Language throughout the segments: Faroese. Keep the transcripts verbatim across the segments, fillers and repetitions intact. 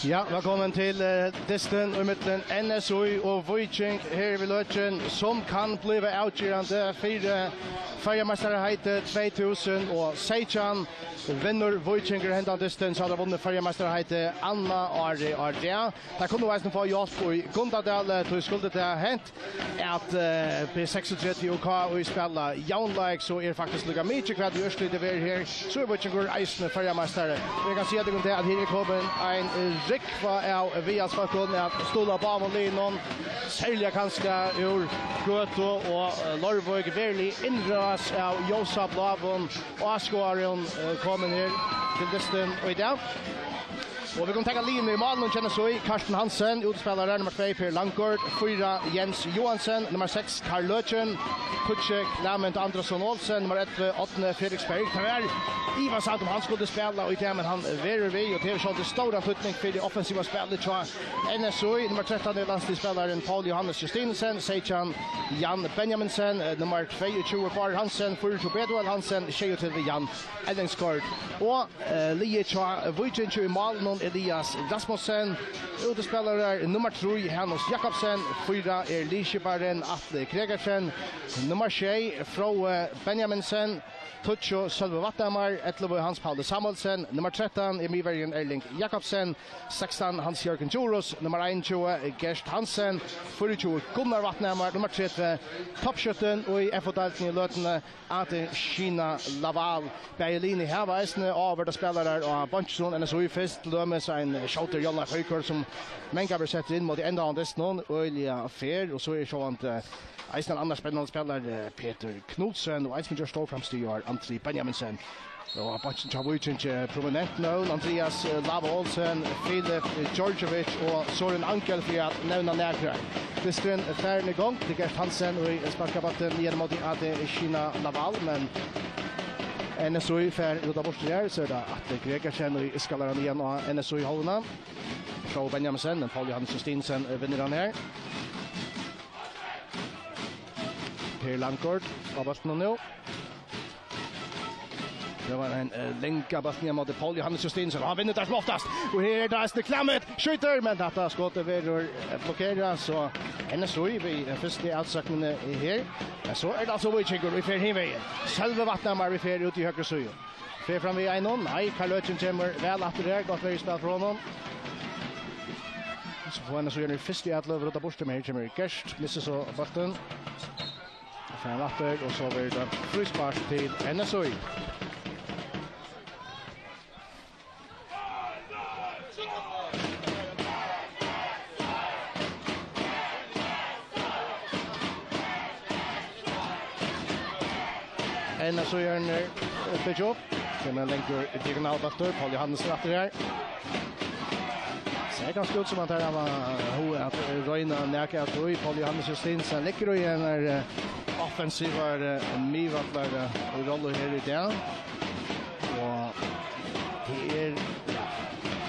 Ja, vælkomin til uh, dystin í millum N S Í og Víking her við løkin, sum kann blíva avgerandi fyri Føroyameistaraheitið tvey túsund og seytjan. Vinnur Víkingur hendan dystin, so hava teir vunnið Føroyameistaraheitið annað árið á rað. Teir kunnu eisini fáa hjálp í Gundadali, tí skuldi tað hent at uh, B seksogtretivu og K I spæla javnleik, so er faktiskt líka mikið hvat í úrslitið verður her. So er Víkingur eisini Føroyameistari. Og eg kann siga tykkum tað, at her er komin ein rúgva av viðhaldsfólkum at stuðla báðum liðunum, serliga kanska úr Gøtu og eh, Leirvík. Verulig innrás av ljósabláum áskoðarum eh, komin her til dystin í dag. Og vit kunnu taka liðini í málinum, kennast so í Karsten Hansen, útispælari, nummar tvey, Per Langgaard, fýra, Jens Johansen, nummar seks, Karl Løken, tíggju, Klement Andresen Olsen, nummar ellivu, Árni Fredriksberg. Tað var ivasamt um hann skuldi spæla í dag, men hann verður við, og tað hevur sjálvandi stóran týdning fyri offensiva spælið hjá N S Í. Nummar trettan er landsliðsspælarin Paul Johannes Justinsen, seytjan, Jan Benjaminsen, eh, nummar tveyogtjúgu, Bárður Hansen, fýraogtjúgu, Betuel Hansen, sjeyogtretivu, Jan Ellingsgaard. Og Eh, liðið hjá Víkingi í málinum, Elias Rasmussen. Útispælarar, nummar trý, Hanus Jakobsen. Fýra er liðskiparin Atli Gregersen. Nummar sjey, Fróði Benjaminsen. Tíggju, Sølvi Vatnhamar. Ellivu, Hans Pauli Samuelsen. Nummar trettan er miðverjin Erling Jakobsen. Sekstan, Hans Jørgen Djurhuus. Nummar einogtjúgu, Gert Hansen. Fýraogtjúgu, Gunnar Vatnhamar. Nummar tretivu, toppskjúttin í F O-deildini í løtuni, Ati Shina Laval. Bæði liðini hava eisini áhugaverðar spælarar á beinkinum. N S Í fyrst, til dømis ein skjótur Jonna Højgaard, sum mangan verður settur inn móti endaðum dystinum, øgiliga fair, og so er sjálvandi, eh, eisini ein annar spennandi spælari, eh, Petur Knudsen, og eisini gjørt stór framstig í ár, Andri Benjaminsen. Og á beinkinum hjá Víkingi, eh, prominent nøvn, Andrias, eh, Lava Olsen, Filip, eh, Djordjevic og Søren Angel, fyri at nevna nakrar. Dysturin er farin í gongd. Tað er Gert Hansen, ið sparkar bóltin niður móti Ati Shina Laval, men N S Í fær rudda burtur her, so er tað Atli Gregersen, ið skallar hann niður á N S Í-hálvuna. Fróði Benjaminsen, men Paul Johannes Justinsen vinnur hann her. Per Langgaard á bóltinum nú. Tað var ein uh, langa bóltin niður móti Paul Johannes Justinsen. Hann vinnur tað sum oftast. Og her er tað eisini Klement. Skjýtur, men hetta skotið verður eh, blokkerað, so N S Í við eh, fyrstu atsøgnini her. Men so er tað altso Víkingur, ið fer hin vegin. Sølvi Vatnhamar, ið fer út í høgru síðu. Fer fram við einum. Nei, Karl Løken kemur væl aftur her. Gott verjuspæl frá honum. So fær N S Í fyrstu atløgu, rudda burtur, men her kemur Gert. Missir so bóltin. Fær hann aftur, og so verður tað fríspark til N S Í. N S Í-arnir byggja upp. Kemur ein langur diagonalbóltur. Paul Johannes er aftur her. Sær kanska út sum at teir hava hug at royna nakað at í Paul Johannes Justinsen. Liggur í ein eh, offensivar eh, miðvallar eh, rollu her í dag. Og tað er, ja,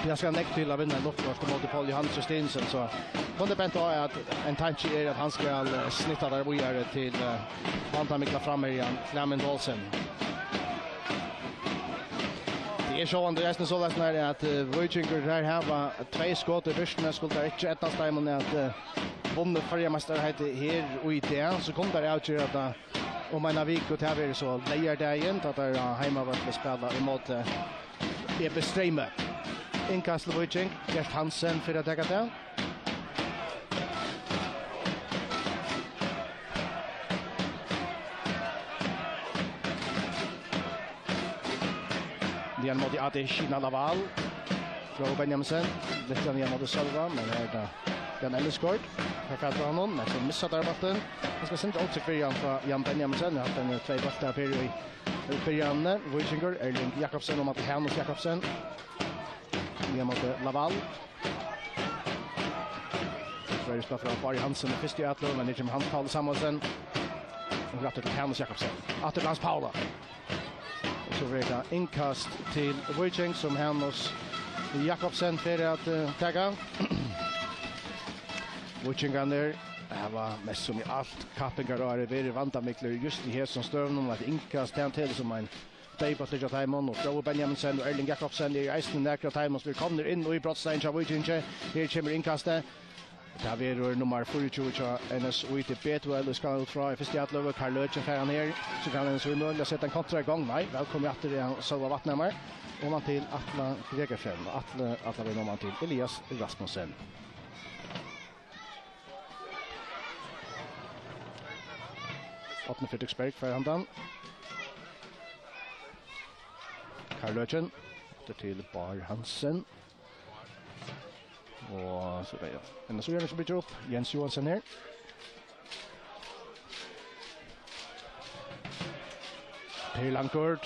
tað skal nógv til at vinna luftfart móti Paul Johannes Justinsen, so kundi bent á at ein tanki er at hann skal eh, snitta tær víðari til eh, vandamikla framherjan Klement Olsen. Tað er sjálvandi eisini soleiðis nær at eh, Víkingur her hava tvey skot í byrjuni, skuldi tað ikki eydnast teimum at eh, vunnið Føroyameistaraheitið her og í dag, so kundu teir avgera tað um eina viku, tað verður so leygardagin, tá teir á heimavølli spæla ímóti B B Streymi. Innkast til Víking, Gert Hansen fyri at taka tað. Niðan móti Ati Shina Laval. Fróði Benjaminsen, litt niðan móti Sølva, men her er tað Jan Ellisgaard. Her fær hann, men so missar teir bóltin. Hann skal senda út seg fyri Jan frá Jan Benjaminsen. Hann hevur hatt ein tvey bóltar her í í byrjanini. Víkingur, Erling Jakobsen og Matti Hanus Jakobsen. Niðan móti Laval. Verjuspæl frá Bárði Hansen í fyrstu atløgu, men nú kemur Hans Pauli Samuelsen. Og aftur til Hanus Jakobsen. Aftur til Hans Pauli. Og so verður tað innkast til Víking, sum Hanus Jakobsen fer at uh, taka. Víkingarnir hava mest sum í alt kappingarárið verið vandamiklir just í hesum støðunum, at innkast tað til sum ein deyðbóltur hjá teimum, og Fróði Benjaminsen og Erling Jakobsen eru eisini nakrir av teimum, sum eru komnir inn í brotssleikin hjá Víkingi. Her kemur innkastið. Tað verður nummar fýraogtjúgu hjá N S Í, tað er Betuel, ið skal út frá í fyrstu atløgu. Karl Løken fær hann her, so kann N S Í møguliga seta ein kontra í gongd. Nei, vælkomin aftur, er Sølva Vatnhamar. Oman til Atla Gregersen, og Atli, Atla verður oman til Elias Rasmussen. Árni Fredriksberg fær handan. Karl Løken, aftur til Bár Hansen. Og so er tað, ja. N S Í er ikki byggja upp. Jens Johansen her. Per Langgaard.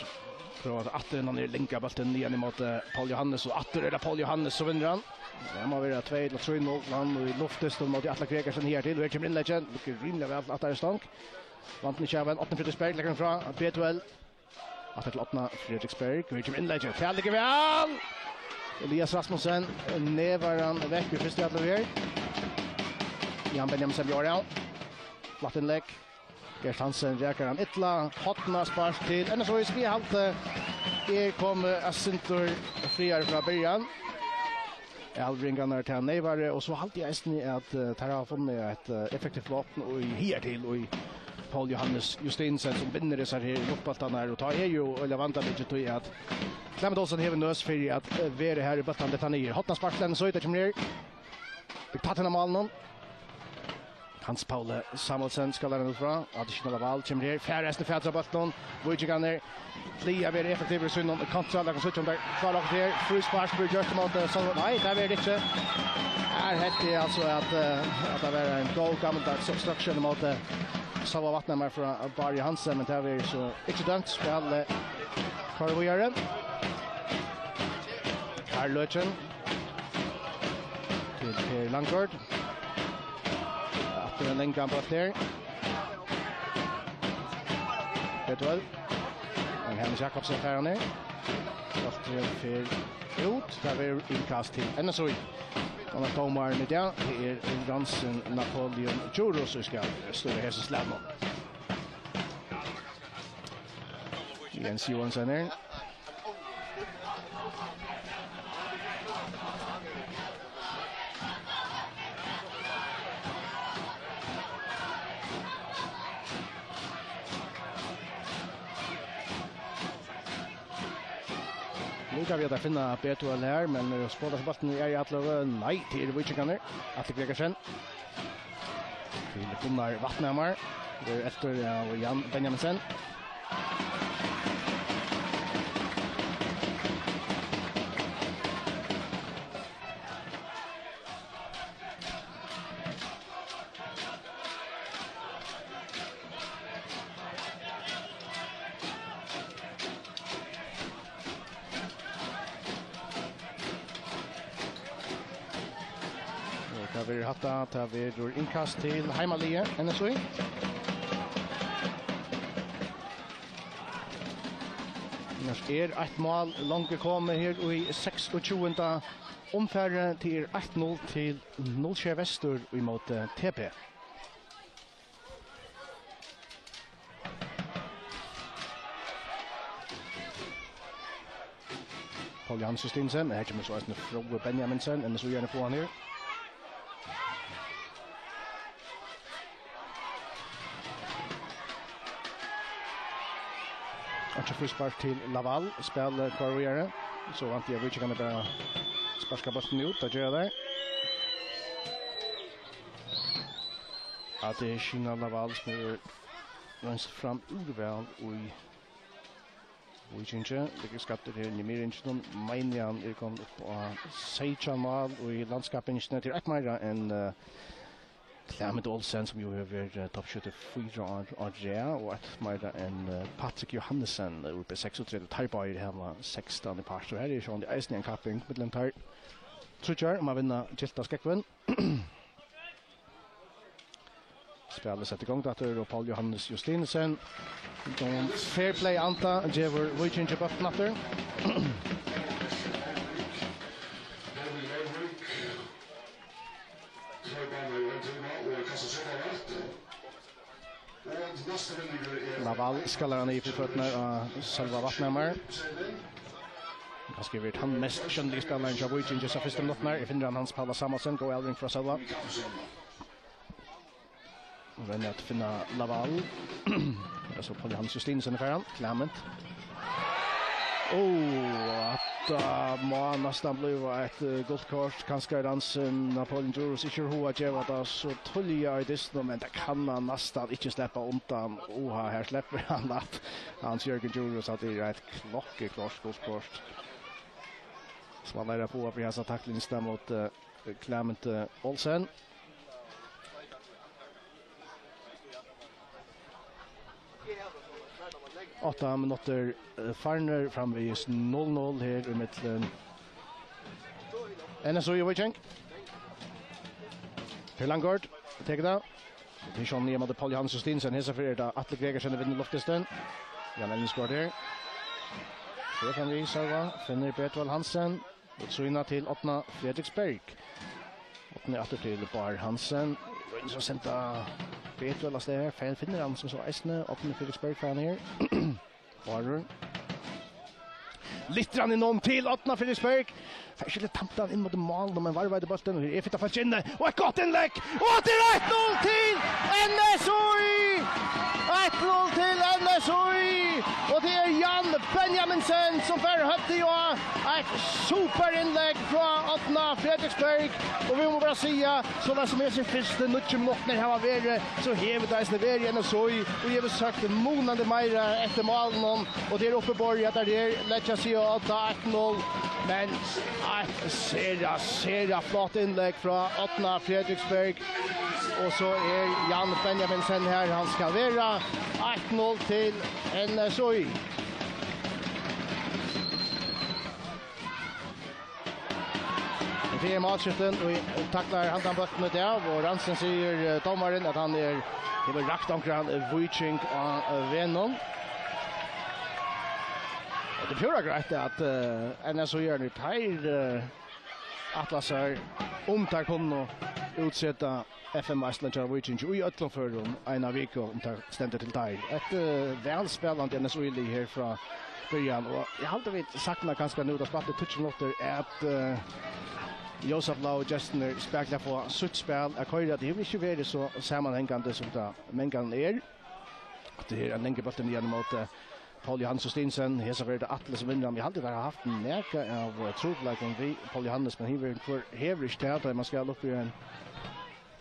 Prøvar at aftur inn, hann er lengra bóltin niðan ímóti Paul Johannes, og aftur er tað Paul Johannes, so vinnur hann. Tað má vera tvey ella trý null, hann í luftdystin móti Atla Gregersen her til. Og her kemur innleggjið, liggur rímiliga væl aftur í stong. Vant ikki av, Árni Fredriksberg leggur hann frá. Betuel. Aftur til Árna Fredriksberg. Her kemur innleggjið. Tað liggur væl. Elias Rasmussen nevar hann vekk í fyrstu atløgu her. Jan Benjaminsen blívur av. Flatt innlegg. Gert Hansen rakar hann illa. Hornaspark til N S Í. Eg haldi er komið eitt sindur frægari frá byrjan. Alvingarnar til neyvari, og so haldi eg eisini, at, eh, teir hava funnið eitt, eh, effektivt vápn í higartil, í Paul Johannes Justinsen, sum vinnur hesar her luftbóltarnar, og tá er jú øgiliga vandamikið, tí at Clement Olsen hevur nøs fyri at, eh, vera har í bóltin, detta niður. Hornaspark til N S Í, tað kemur her. Tætt inn á málinum. Hans Paule Samuelsen skal hann út frá. Adesina Lawal kemur her. Fær eisini fatur á bóltin. Víkingarnir plaga at vera effektivir í sínum kontra. Lat okkum síggja um teir klára okkurt her. Fríspark verður gjørt ímóti Sølva. Nei, tað verður ikki. Her helt eg altso at, eh, at tað var ein góð gammeldags obstruction ímóti Sølva Vatnhamar frá Bárði Hansen, men tað verður so ikki dømt. Spæl, eh, koyrir víðari. Karl Løken. Til Per Langgaard. Aftur ein langan bólt her. Betuel. Men Hannes Jakobsen fær hann her. Bólturin fer út. Tað verður innkast til N S Í. Og dómarin í dag, tað er Ransin Napoleon Djurhuus, sum skal stýra hesum slagnum. Jens Johansen her. Nú kann vit finna Betuel her, men, eh, spælir seg bóltin í atløgu. Nei, tað eru víkingarnir. Atli Gregersen. Til Gunnar Vatnhamar. Verður eftir av Jan Benjaminsen. Og tað verður hatta, tað verður innkast til heimaliðið, N S Í. Annars er eitt mál longu komið her í seksogtjúgunda umfari. Tað er eitt null til null sjey Vestur ímóti T B. Paul Johannes Justinsen, her kemur so eisini Fróði Benjaminsen, N S Í er at fáa hann her. Einki fríspark til Lawal, spæl, eh, koyrir víðari. So vænti eg at Víkingarnir bara sparka bóltin út, tað gera teir. Adesina Lawal, sum hevur reinst fram úr væl í Víkingi, liggur skaddur her í miðringinum. Meini hann er komin upp á seytjan mál í landskappingini. Tað er eitt meira enn, eh, Clement Olsen, sum jú hevur verið, eh, toppskjúttur fýra ár á rað, og eitt meira enn, eh, Patrik Johannesen úr B seksogtretivu. Teir báðir hava sekstan í part, og her er sjálvandi eisini ein kapping millum teir tríggjar um at vinna Gylta Skógvin. Spælið sett í gongd aftur, og Paul Johannes Justinsen, í fair play anda, gevur Víkingi bóltin aftur. Val skallar hann í fyri føturnar á Sølva Vatnhamar. Kanska verið hann mest sjónligi spælarin hjá Víkingi, so fyrstu minuttirnar. Eg finni hann, Hans Paula Samuelsen, góð avlevering frá Sølva. Og roynir at finna Laval. Tað er so Pauli Hannes Justinsen er farin. Clement. Ó, hatta má næstan blíva eitt, eh, gult kort. Kanska er Hansen, Napoleon Djurhuus ikki hevur hug at geva tað so tíðliga í dystinum, men tað kann hann næstan ikki sleppa undan. Oha, her sleppur hann lætt. Hans Jørgen Djurhuus, at tað er eitt klokkuklárt gult kort. Sum hann lærir at fáa fyri hasa taklingina móti, eh, Clement, eh, Olsen. Átta minuttir, eh, farnir, framvegis null null her í millum N S Í og Víking. Per Langgaard tekur tað. Tað er sjálvandi ímóti Pauli Hannes Justinsen. Hesa ferð er tað Atli Gregersen, vinnur luftdystin. Jan Ellingsgaard her. Fer framvegis, Sølva. Finnur Betvold Hansen. Út síðuna til Árna Fredriksberg. Árni aftur til Bárð Hansen. Roynir so at senda Betvold avstað her. Fær, finnur hann sum so eisini. Árni Fredriksberg fær hann her. Bárður. Lyftir hann inn um til Árna Fredriksberg. Fær ikki tamt hann inn móti málinum, men varðveitir bóltin. Og her er fitt av fólki inni. Og eitt gott innlegg! Og tað er eitt null til N S Í! Eitt null til N S Í! Og tað er Jan Benjaminsen sum fær høvdið á. Eitt superinnlegg frá Árna Fredriksberg. Og vit mugu bara siga, so leingi sum hesir fyrstu níggju minuttirnar hava verið, so hevur tað eisini verið N S Í, og eg havi søkt munandi meira eftir málinum, og tað er uppiborið, at teir her leggja seg á eitt null, men eitt sera, sera flott innlegg frá Árna Fredriksberg, og so er Jan Benjaminsen her, hann skal vera. Eitt null til N S Í. Tað er málskiftin, og taklar handan bóltin í dag, og Ransen sigur, eh, dómarin, at hann er, hevur rakt onkran, eh, víking á, eh, vegnum. Og tað er púra greitt, at, eh, N S Í-arnir, teir, eh, ætla sær, um teir kunnu útseta F M-veitsluna hjá Víkingi í øllum førum eina viku, um tað stendur til teir. Eitt, eh, vælspælandi N S Í-lið her frá byrjan, og eg haldi, vit sakna kanska nú, tá spælt er tíggju minuttir, at, eh, Jósef Lau og gestirnir spakuliga fáa sítt spæl at koyra. Tað hevur ikki verið so samanhangandi, sum tað mangan er. Tað er ein langur bóltur niðan móti Pauli Hannes Justinsen. Hesa ferð er tað Atli sum vinnur hann. Eg haldi, teir hava havt nakað av, eh, trupulleikum við Pauli Hannes, men hevur, hevur ikki tað, tá man skal upp í ein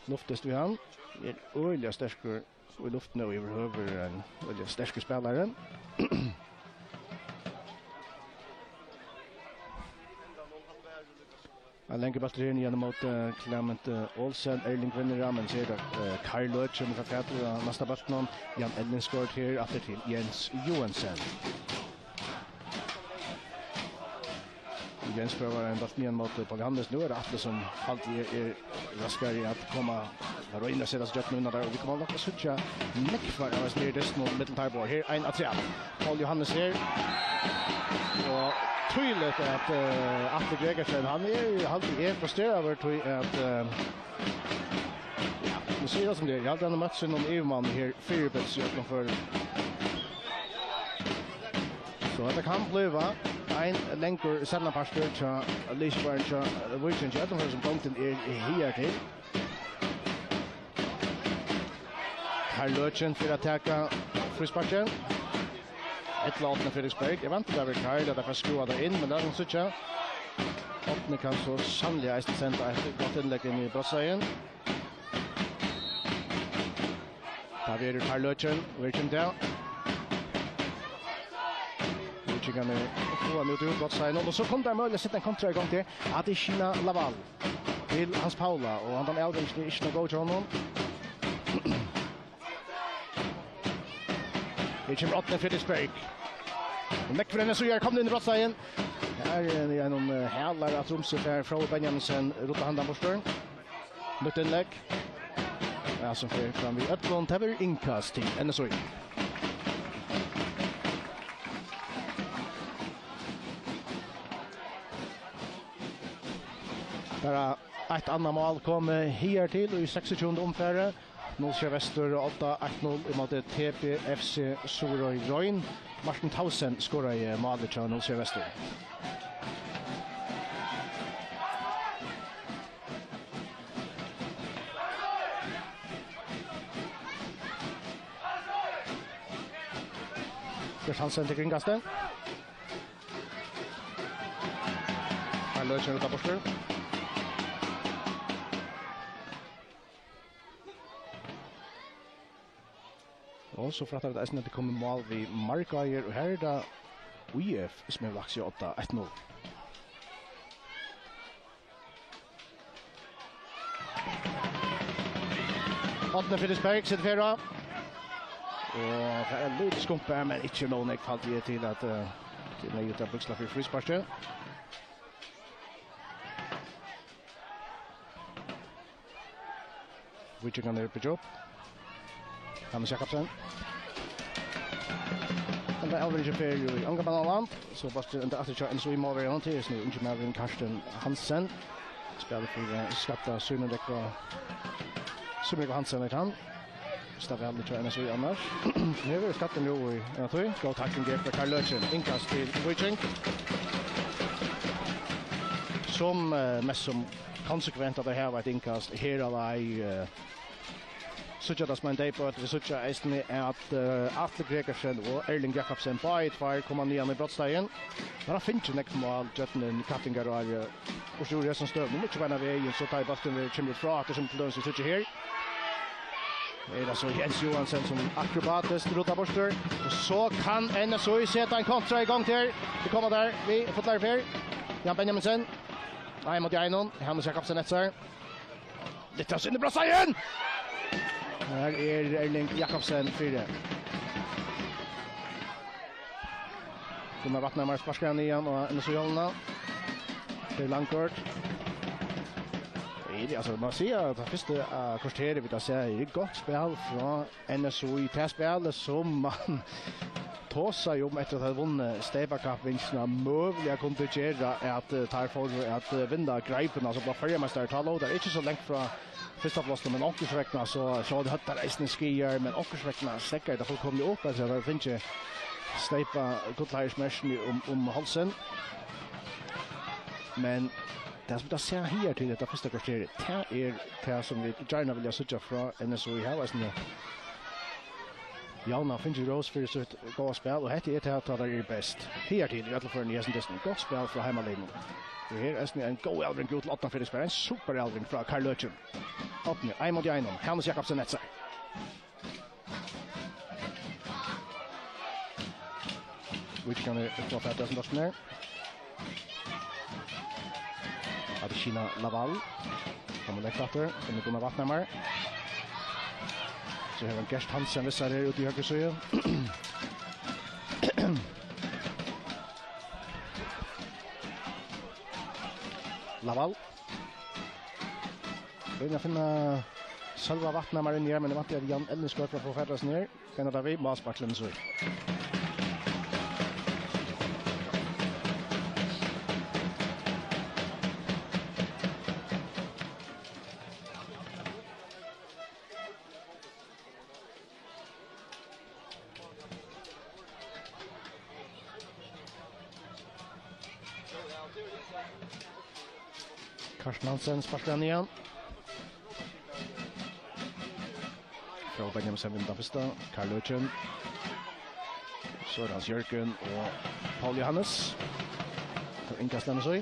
luftdyst við hann. Er øgiliga sterkur í luftini og yvirhøvur ein øgiliga sterkur spælari. Ein langur bóltur her niðan móti, eh, Clement, eh, Olsen. Erling vinnur hann, men so er tað, eh, Karl Løken sum fær fatur á næsta bóltinum. Jan Ellingsgaard her, aftur til Jens Joensen. Jens prøvar ein bólt niðan móti Pauli Hannes. Nú er tað Atli sum altíð er, er raskari at koma, at royna at seta seg gjøgnum innan har, og vit koma nokk at síggja nógvar av hesum her dystunum millum teir báðar. Her ein afturat. Pauli Hannes her. Og týðiligt at, eh, Atli Gregersen, hann er, hann er frustreraður, tí at, eh, ja, nú sigur eg tað sum tað er. Eg haldi, hann hevur møtt sínum yvirmanni her fyrr í øllum førum. So hetta kann blíva ein langur seinnapartur hjá liðskiparanum hjá Víkingi, í øllum førum sum gongdin er higartil. Karl Løken fyri at taka frísparkið. Ella Árni Fredriksberg. Eg vænti, tað verður Karl, at tað fær skrúvað tað inn, men tað er hann síggja. Árni kann so sanniliga eisini senda eitt gott innlegg inn í brotsteigin. Tað verður Karl Løken, og her kemur tað. Víkingarnir fáa nú út í brotsteigin, og so kunnu teir møguliga seta ein kontra í gongd her. Adishina Laval til Hans Paula, og handan avlevingin er ikki nóg góð hjá honum. Her kemur Árni Fredriksberg. Og nógvir N S Í-arar komnir inn í brotsteigin. Her er ein, eh, hælar at Tromsø fær Fróði Benjaminsen, rudda handan burtur. Nýtt innlegg. Ja, sum fer fram við øllum. Tað verður innkast til N S Í. Bara eitt annað mál kom, eh, higartil í seksogtjúgunda umfari. Null Sjey Vestur, Odda eitt null ímóti T B F C Suðuroy Royn. Martin Tausen skoraði málið hjá Null Sjey Vestur. Bjørt Hansen til Gringastad. Hann løkir út av burtur. Og so frættar vit eisini, at tað er komið mál við Markáir, og her er tað I F, sum hevur lagt seg á odda eitt null. Árni Fredriksberg setir ferð á. Og her er lítið skump her, men ikki nóg nógv, haldi eg, til at, eh, til neyðugt at bríksla fyri frísparki. Víkingarnir byggja upp. Hannes Jakobsen. Hann er alveg ikki ferdig í ongan mannaland. So bólturin endar aftur hjá N S O í málverjuna, til sum er ungi maðurin Karsten Hansen. Spælir fyri, eh, skadda Símun Rógva. Símun Rógva Hansen er hann. Stað væl hjá N S O í annars. Nú er skaddur nú í, ja, tí. Góð takling er frá Karl Løken. Innkast til Víking. Sum, eh, mest sum konsekvent at tey hava eitt innkast her á leið, eh, síggja tað sum ein deyðbøtt. Vit síggja eisini, at, eh, Atli Gregersen og Erling Jakobsen, báðir tveir, koma niðan í brotsteigin. Teir hava fingið nógv mál gjøgnum kappingarárið, og so í hesum støðum, nú ikki beinanvegin, so tá ið bólturin verður, kemur út frá, aftur sum til dømis vit síggja her. Er tað so Jens Johansen, sum akrobatiskt rudda burtur. Og so kann N S O í seta ein kontra í gongd her. Vit koma har við fullari ferð. Jan Benjaminsen. Nei, ímóti einum. Hannes Jakobsen eftir sær. Lítið av sinni brotsteigin! Her er Erling Jakobsen fyri. Gunnar Vatnhamar sparkar hann niðan á N S O-hálvuna. Per Langgaard. Nei, altso, man má siga, at tað fyrsta, eh, korterið, vit hava sæð, er gott spæl frá N S O í tað spæli, sum man tosaði um eftir at hava vunnið steypakappingina, møguliga kundi gera at, eh, teir fóru at, eh, vinna greipuna, altso blíva føroyameistarar. Tá lógu teir ikki so langt frá fyrsta plássinum, men onkursvegna so, so høvdu teir eisini skaðar, men onkursvegna steðgaði tað fullkomiliga upp, altso at teir fingu steypað gullheiðursmerkini um, um hálsin. Men tað sum vit hava sæð higartil hetta fyrsta korterið, tað er tað sum vit gjarna vilja síggja frá N S O í. Her var eisini Javnað fingið rós fyri sítt góða spæl, og hetta er tað, tá teir eru best. Higartil í øllum førum í hesum dystinum. Gott spæl frá heimaliðnum. Og her er eisini ein góð elvring út til Árna Fredriksberg. Ein super elvring frá Karl Løken. Árni, ein móti einum. Hannes Jakobsen eftir sær. Víkingarnir fáa fatur á hesum bóltinum her. Adesina Lawal. Kemur langt aftur. Kemur Gunnar Vatnhamar. So hevur hann Gert Hansen við sær her úti í høgru síðu. Lawal. Roynir at finna Sølva Vatnhamar inn her, men eg vænti, at Jan Ellingsgaard fer at fáa fatur á hesum her. Venda tað við, málspark til N S O. Karsten Hansen sparkar hann niðan. Frá Benjamin Sem vinna fyrsta. Karl Løken. So er Hans Jørgen og Paul Johannes. Og innkast N S O.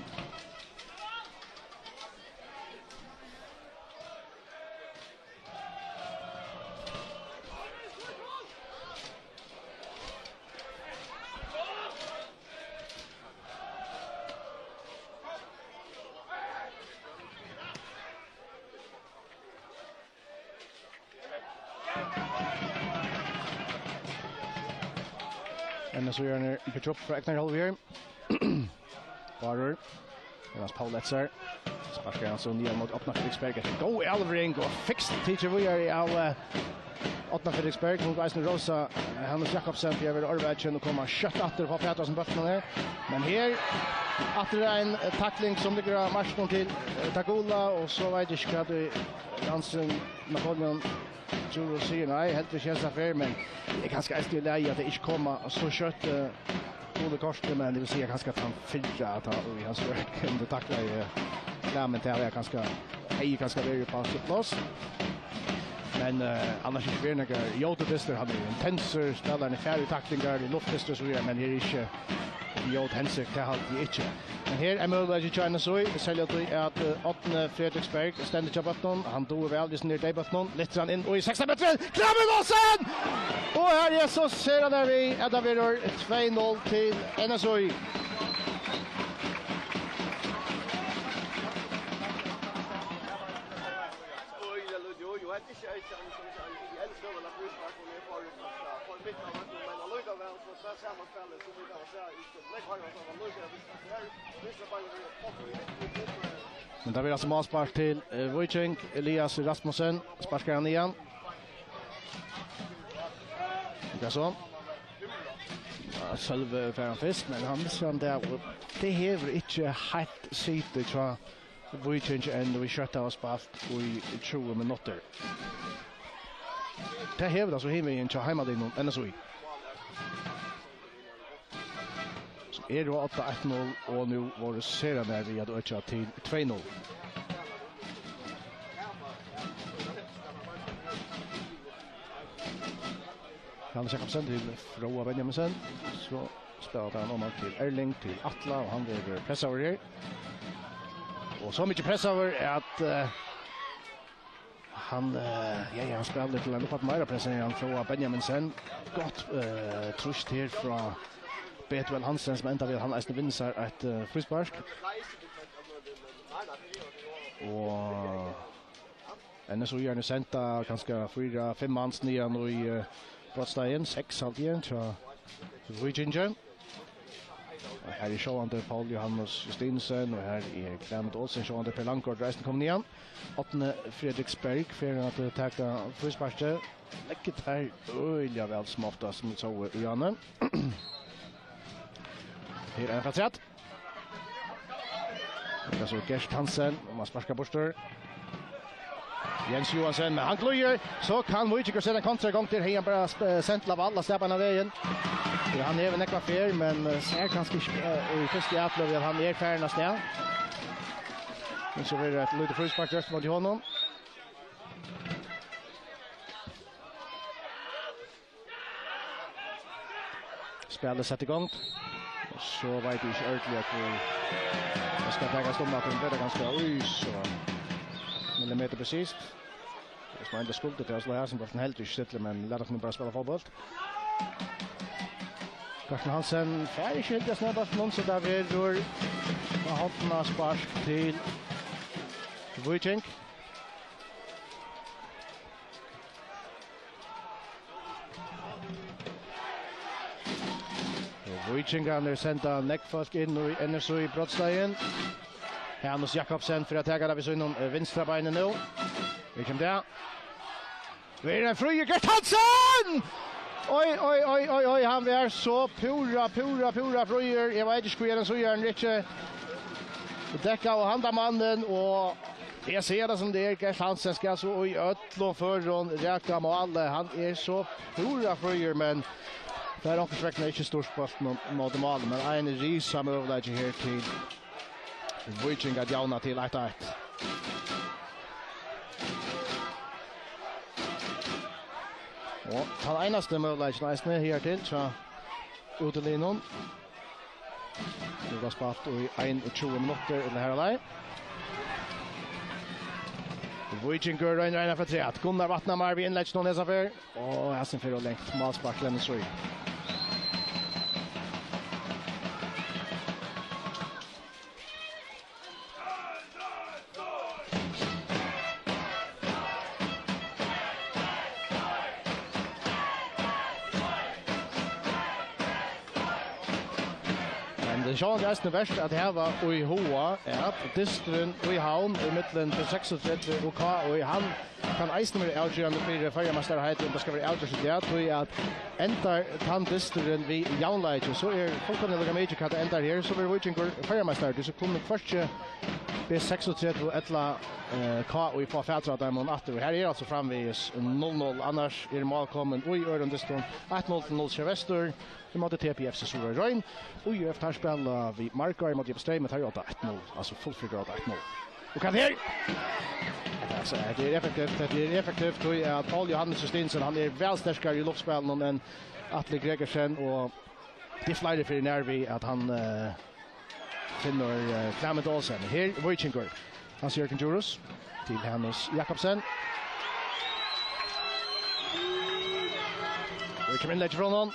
N S O-arnir byggja upp frá egnari hálvu her. Bárður. Jonas Paul eftir sær. Sparkar hann so niðan móti Árna Fredriksberg. Eftir góð elvring og fikst tikið víðari av, eh, Árna Fredriksberg. Nú eisini rósa, eh, Hannes Jakobsen fyri at vera ørvakin og koma skjótt aftur og fáa fatur á hesum bóltinum her. Men her, aftur ein, eh, takling sum liggur á markinum til, eh, Tagula, og so veit eg ikki hvat ið Hansen Napoleon Djurhuus sigur nei, heldur ikki hesa ferð, men tað er kanska eisini í lagi, at tey ikki koma so skjótt, eh, gula kortið, men eg vil siga kanska at hann fyrra, at hann, í hans verk, kundi takla, eh, klæmið til, at kanska, hevði kanska verið upp á sítt pláss. Men, eh, annars ikki verið nakar ljótur dystur, hann er intensur, spælarin er fær í taklingar, í luftdystur og so víðari, men her er ikki ljót hensikt, tað haldi eg ikki. Men her er møguleiki hjá N S Í, serliga tí at, eh, Árni Fredriksberg stendur hjá bóltinum, hann dugir væl við sínum deyðbóltum, lyftir hann inn og í sekstan metrin, Klemens Olsen! Og her, Jesus, her er tað við, at tað verður tvey null til N S Í. Men tað verður altso málspark til, eh, Víking. Elias Rasmussen sparkar hann niðan. Hvat so? Ja, Sølvi fær hann fyrst, men hann missir hann har, og tað hevur ikki heilt sitið hjá Víking enn, vit skjótt hava spælt í tjúgu minuttir. Tað hevur tað so hinvegin hjá heimaliðnum N S Í, sum eru á odda eitt null, og nú vóru sera nær við at økja til tvey null. Johannes Jakobsen til Fróða Benjaminsen. So spælir hann oman til Erling, til Atla, og hann verður pressaður her. Og so mikið pressaður at, eh, hann, eh, ja, ja, hann spælir til ein uppaftur meira pressa, hann Fróða Benjaminsen. Gott, eh, trýst her frá Betuel Hansen, sum endar við, at hann eisini vinnur sær eitt, eh, fríspark. Og N S Í hevur nú sent kanska fýra, fimm mans niðan í, eh, brotsteigin, seks haldi eg, hjá Víkingi. Og her er sjálvandi Poul Johannes Justinussen, og her er Klement Olsen, sjálvandi Per Langgaard er eisini komin niðan. Árni Fredriksberg fer at, eh, taka frísparkið. Leggur tær øgiliga væl sum oftast, sum vit sóu í áðni. Her er hann afturat. Tað er so Gert Hansen, og man sparkar burtur. Jens Johansen, men hann glíður. So kann Víkingur seta ein kontra í gongd. Her hevði hann bara sp-, sent Laval avstað beinan vegin. Ja, hann hevur nógva ferð, men, eh, sær kanska ikki, eh, í fyrstu atløgu at hann er farin avstað. Men so verður eitt lítið fríspark gjørt móti honum. Spælið sett í gongd. Og so veit eg ikki ordiliga hví tað skal takast um, at hon ber tað kanska í so millimetur presist. Tað er sum eingin skuld, tað er so her sum bólturin heldur ikki stilli, men lat okkum bara spæla fótbólt. Carsten Hansen fær ikki hildið av snøbóltinum, so tað verður á hornaspark til Víking. Og Víkingarnir senda nógv fólk inn í N S Í brotsteigin. Hanus Jakobsen fer at taka tað við sínum, eh, vinstra beini nú. Her kemur tað. Verður ein fríur, Gert Hansen! Oj, oj, oj, oj, oj, hann var so púra, púra, púra fríur. Eg veit ikki, hví hann so gjørdi hann ikki. Dekka og handa mannin, og eg sigi tað sum tað er, Gert Hansen skal so í øllum førum raka málið. Hann er so púra fríur, men tað er onkursvegna ikki stýrt bóltin móti máli, men ein risa møguleiki her til Víking at javna til eitt eitt. Og tann einasti møguleikin eisini her til hjá útiliðnum. Nú er spælt í einogtjúgu minuttir, ella har á leið. Víkingur roynir eina afturat. Gunnar Vatnamar við innlegginum hesa ferð. Og hasin fer ov langt. Málspark til N S Í. Men tað er sjálvandi eisini vert at hava í huga, at dysturin í Havn ímillum P seksogtretivu og K Í, hann kann eisini vera avgerandi fyri føroyameistaraheitið, um tað skal vera avgjørt í dag, tí at endar tann dysturin við javnleiki, so er fullkomiliga líka mikið, hvat tað endar her, so verður Víkingur føroyameistari, tí so kunnu hvørki B seksogtretivu ella, eh, K í fáa fatur á teimum aftur. Og her er altso framvegis null null, annars er mál komin í øðrum dystin. Eitt null til null Sjóvestur. Ímóti T P F C Suðuroy Royn. Og J F, teir spæla við Markar ímóti J P Streymoy, teir eru eitt null, altso fullfyri eitt null. Og hvat er? Hetta er, altso, hetta er effektivt, hetta er effektivt, tí at Poul Johannes Justinussen, hann er væl sterkari í luftspælinum enn Atli Gregersen, og tað er fleiri fyri nær við, at hann, eh, finnur, eh, Clement Olsen. Her, Víkingur. Hans Jørgen Djurhuus til Hanus Jakobsen. Og kemur innlegg frá honum.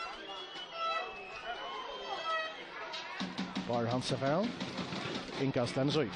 Bárður Hansen fær hann. Innkast til Hanus í.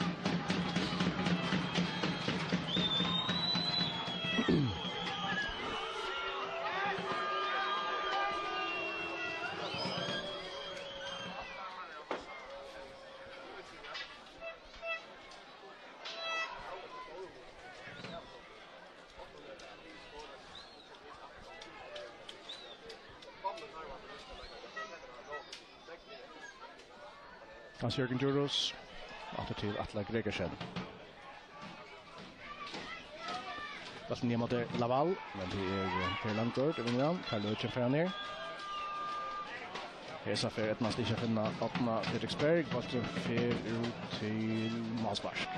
Hans Jørgen Djurhuus, aftur til Atla Gregersen. Bólturin niðan móti Laval, men tað er, eh, Per Langgaard, tað vinnur hann. Karl Løken fær hann her. Hesa ferð eydnast ikki at finna Árna Fredriksberg. Bólturin fer út til málspark.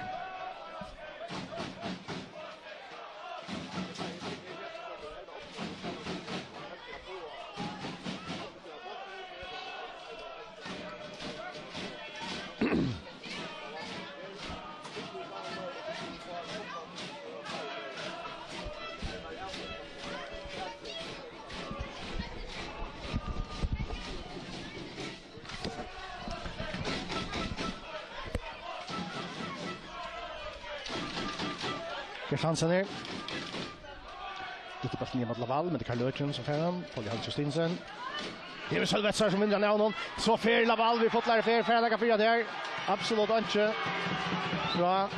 Gert Hansen her. Dyttir bóltin niðan móti Laval, men tað er Karl Løken sum fær hann. Poul Johannes Justinussen. Her er Sølvi Wetzel sum vinnur hann av honum. So fer Laval við fullari ferð, fer hann nakað fyri at her. Absolutt einki frá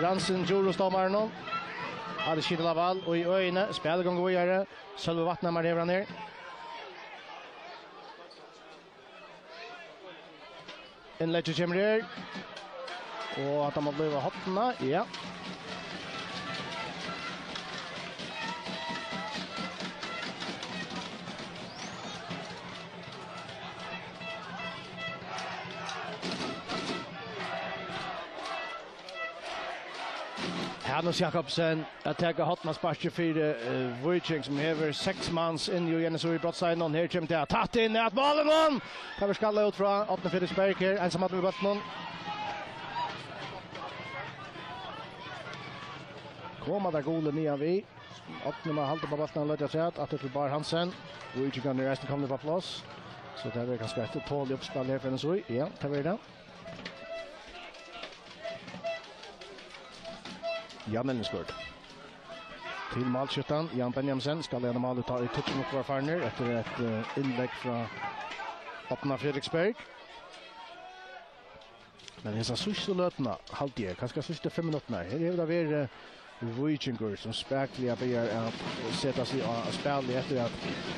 Ransin Djurhuus dómaranum. Hann skjýtur Laval í øðini, spælið gongur víðari. Sølvi Vatnhamar hevur hann her. Innleggið kemur her. Og at hann má blíva horna, ja. Hanus Jakobsen at taka hornasparkið fyri, eh, Víking, sum hevur seks mans inn í Jennes í brotstein, og her kemur tað tætt inn at málinum. Tað verður skallað út frá Árna Fredriksberg her, einsamallur við bóltin. Koma teir gulu niðan við. Árni má halda upp á bóltin, hann letur afturat, aftur til Bárð Hansen. Víkingarnir eru eisini komnir upp á pláss. So tað verður kanska eitt toligt uppspæl her fyri N S Í. Ja, tað verður tað. Jan Ellingsgaard. Til málskjúttan, Jan Benjaminsen, skal gjarna mála tá í tíggju minuttir vóru farnir eftir eitt, eh, innlegg frá Árna Fredriksberg. Men hesa síðstu løtuna, haldi eg, kanska síðstu fimm minuttirnar, her hevur tað verið, eh, Víkingur, sum spakuliga byrjar at seta seg á spælið eftir at,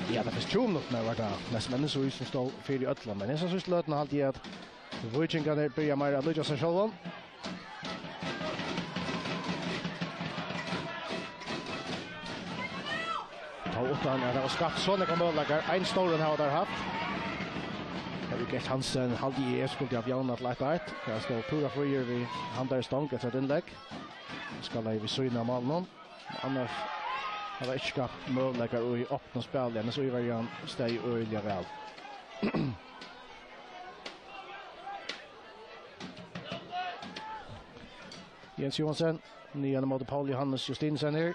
ja, tey fyrstu tjúgu minuttirnar var tað næstan N S Í sum stóð fyri øllum. Men hesa síðstu løtuna haldi eg at Víkingarnir byrja meira at líkjast sær sjálvum. Tá uttan at hava skapt so nógvar møguleikar. Ein stóran hava teir havt. Her er Gert Hansen, haldi eg, skuldi havt javnað til eitt eitt. Her stóð púra fríur við handarstong eftir eitt innlegg. Skal lei við síðuna av málinum. Annars hava teir ikki skapt møguleikar í opnum spæli, men so var hann staðið øgiliga væl. Jens Johansen, niðan móti Poul Johannes Justinussen her.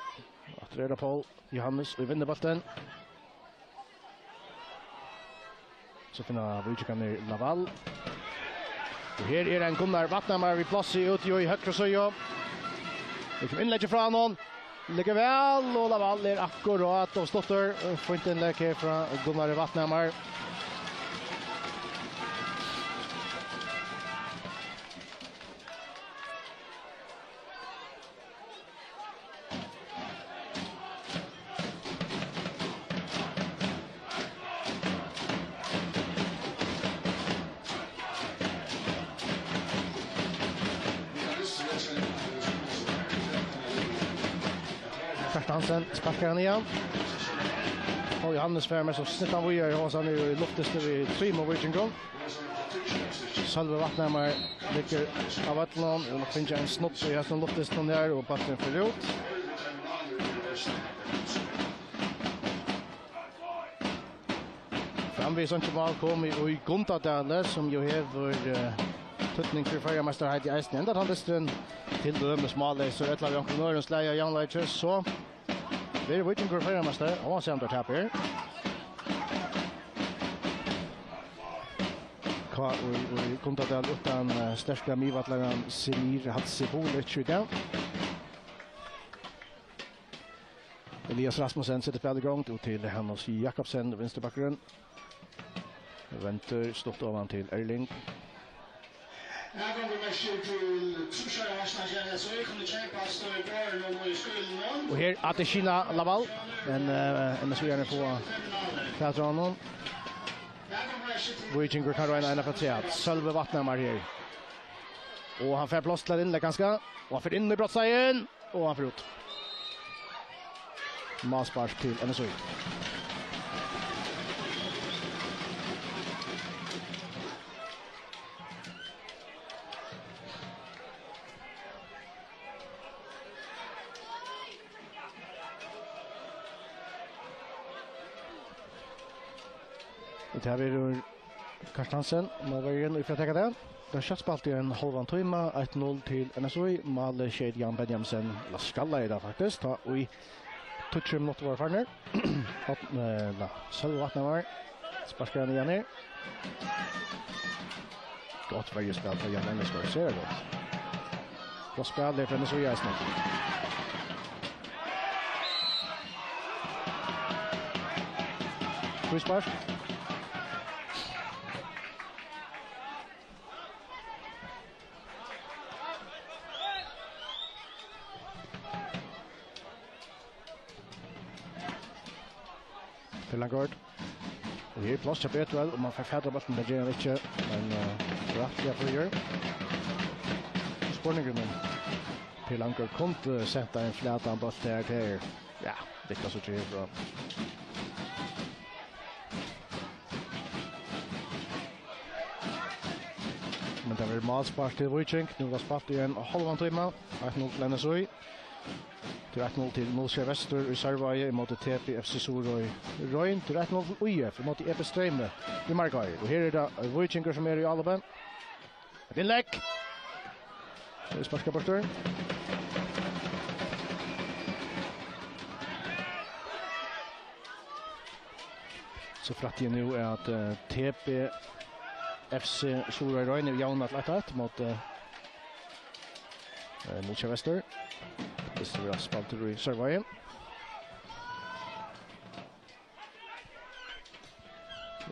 Aftur er tað Poul Johannes, og vinnur bóltin. So finna víkingarnir Laval. Og her er ein Gunnar Vatnhamar við plássi úti í høgru síðu. Her kemur innleggið frá honum. Liggur væl, og Laval er akkurát og stuttur. Fínt innlegg her frá Gunnari Vatnhamar. Kjartan Hansen sparkar hann ígjøgnum. Og Jóhannes fer mest sum snildan víðari, og hann er í luftdysti við trimum víkingum. Sølvi Vatnhamar liggur á vøllinum, og nokk fingið ein snutt í hesum luftdystinum her, og bólturin fer út. Framvegis einki mál komið í Gundadali, sum jú hevur, eh, týdning fyri føroyameistaraheitið eisini. Endar tann dysturin til dømis málleysur, ella við onkrum øðrum slagi av javnleiki, so verður Víkingur føroyameistari, hóast hann tapir. K í, í Gundadal uttan, eh, sterka miðvallaran Semir Hadzibulic í dag. Elias Rasmussen setir spælið í gongd, út til Hanus Jakobsen, vinstribakkurin. Vendur stutt oman til Erling. Her gongur merkið til trýssarar, versna gjerne, so eg kunnu keypa støði borðinum og í skúlinum. Og her Adesina Lawal, men, eh, N S V-arnir fáa fatur á honum. Víkingur kann royna eina afturat. Sølvi Vatnhamar her. Og hann fær pláss til eitt innlegg, kanska. Og hann fer inn í brotsteigin. Og hann fer út. Málspark til N S V. Og tað verður Carstensen, nú verður hann í fyri at taka tað. Tað er skjótt spælt í ein hálvan tíma, eitt null til N S V. Málið skeyt Jan Benjaminsen, ella skallaði tað faktiskt, tá ið tíggju minuttir vóru farnir. Vatn-, eh, na, Sølvi Vatnhamar sparkar hann ígjøgnum her. Gott verjuspæl frá Jan Benjaminsen, sera gott. Gott spæl frá N S V eisini. Fríspark. Per Langgaard. Og her er pláss hjá Bethuel, og man fær fatur á bóltin, tað ger hann ikki, men, eh, rættiliga fríur. Spurningurin, um Per Langgaard kundi sent ein flatan bólt her til, ja, tað kann so ikki frá. Men tað verður málspark til Víking. Nú var spælt í ein hálvan tíma. Eitt null til N S V. Tað er eitt null til Nólsoyar Vestur í Sørvági ímóti T B F C Suðuroy Royn. Tað er eitt null til Í F ímóti E B Streymi í Markvík. Og her er tað Víkingur, sum er í álopinum. Eitt innlegg. Tað er sparkað burtur. So frætti eg nú, at, eh, T B F C Suðuroy Royn er javnað til eitt eitt móti, eh, Nólsoyar Vestur. Tað er spældur í Sørvági.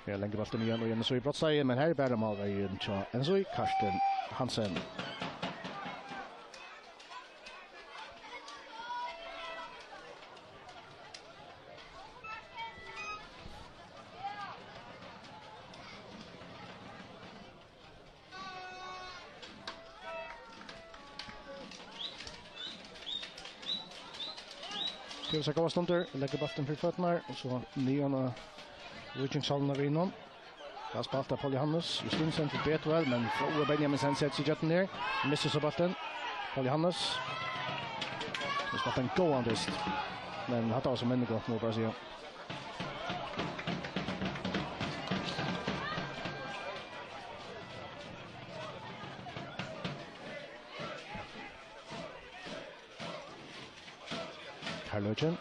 Her er langi bólturin ígjøgnum í N S V brotsteigin, men her er bara málverjin hjá N S V, Carsten Hansen. Gevur sær góðar stundir, leggur bóltin fyri føturnar, og so niðan á Víkingshálvuna við honum. Tað er spælt av Paul Johannes. Justinsen til Bethuel, men Fróði Benjaminsen setir seg ígjøgnum her. Missir so bóltin. Paul Johannes. Hann spældi ein góðan dyst. Men hatta var so minni gott, má bara siga. Karl Løken.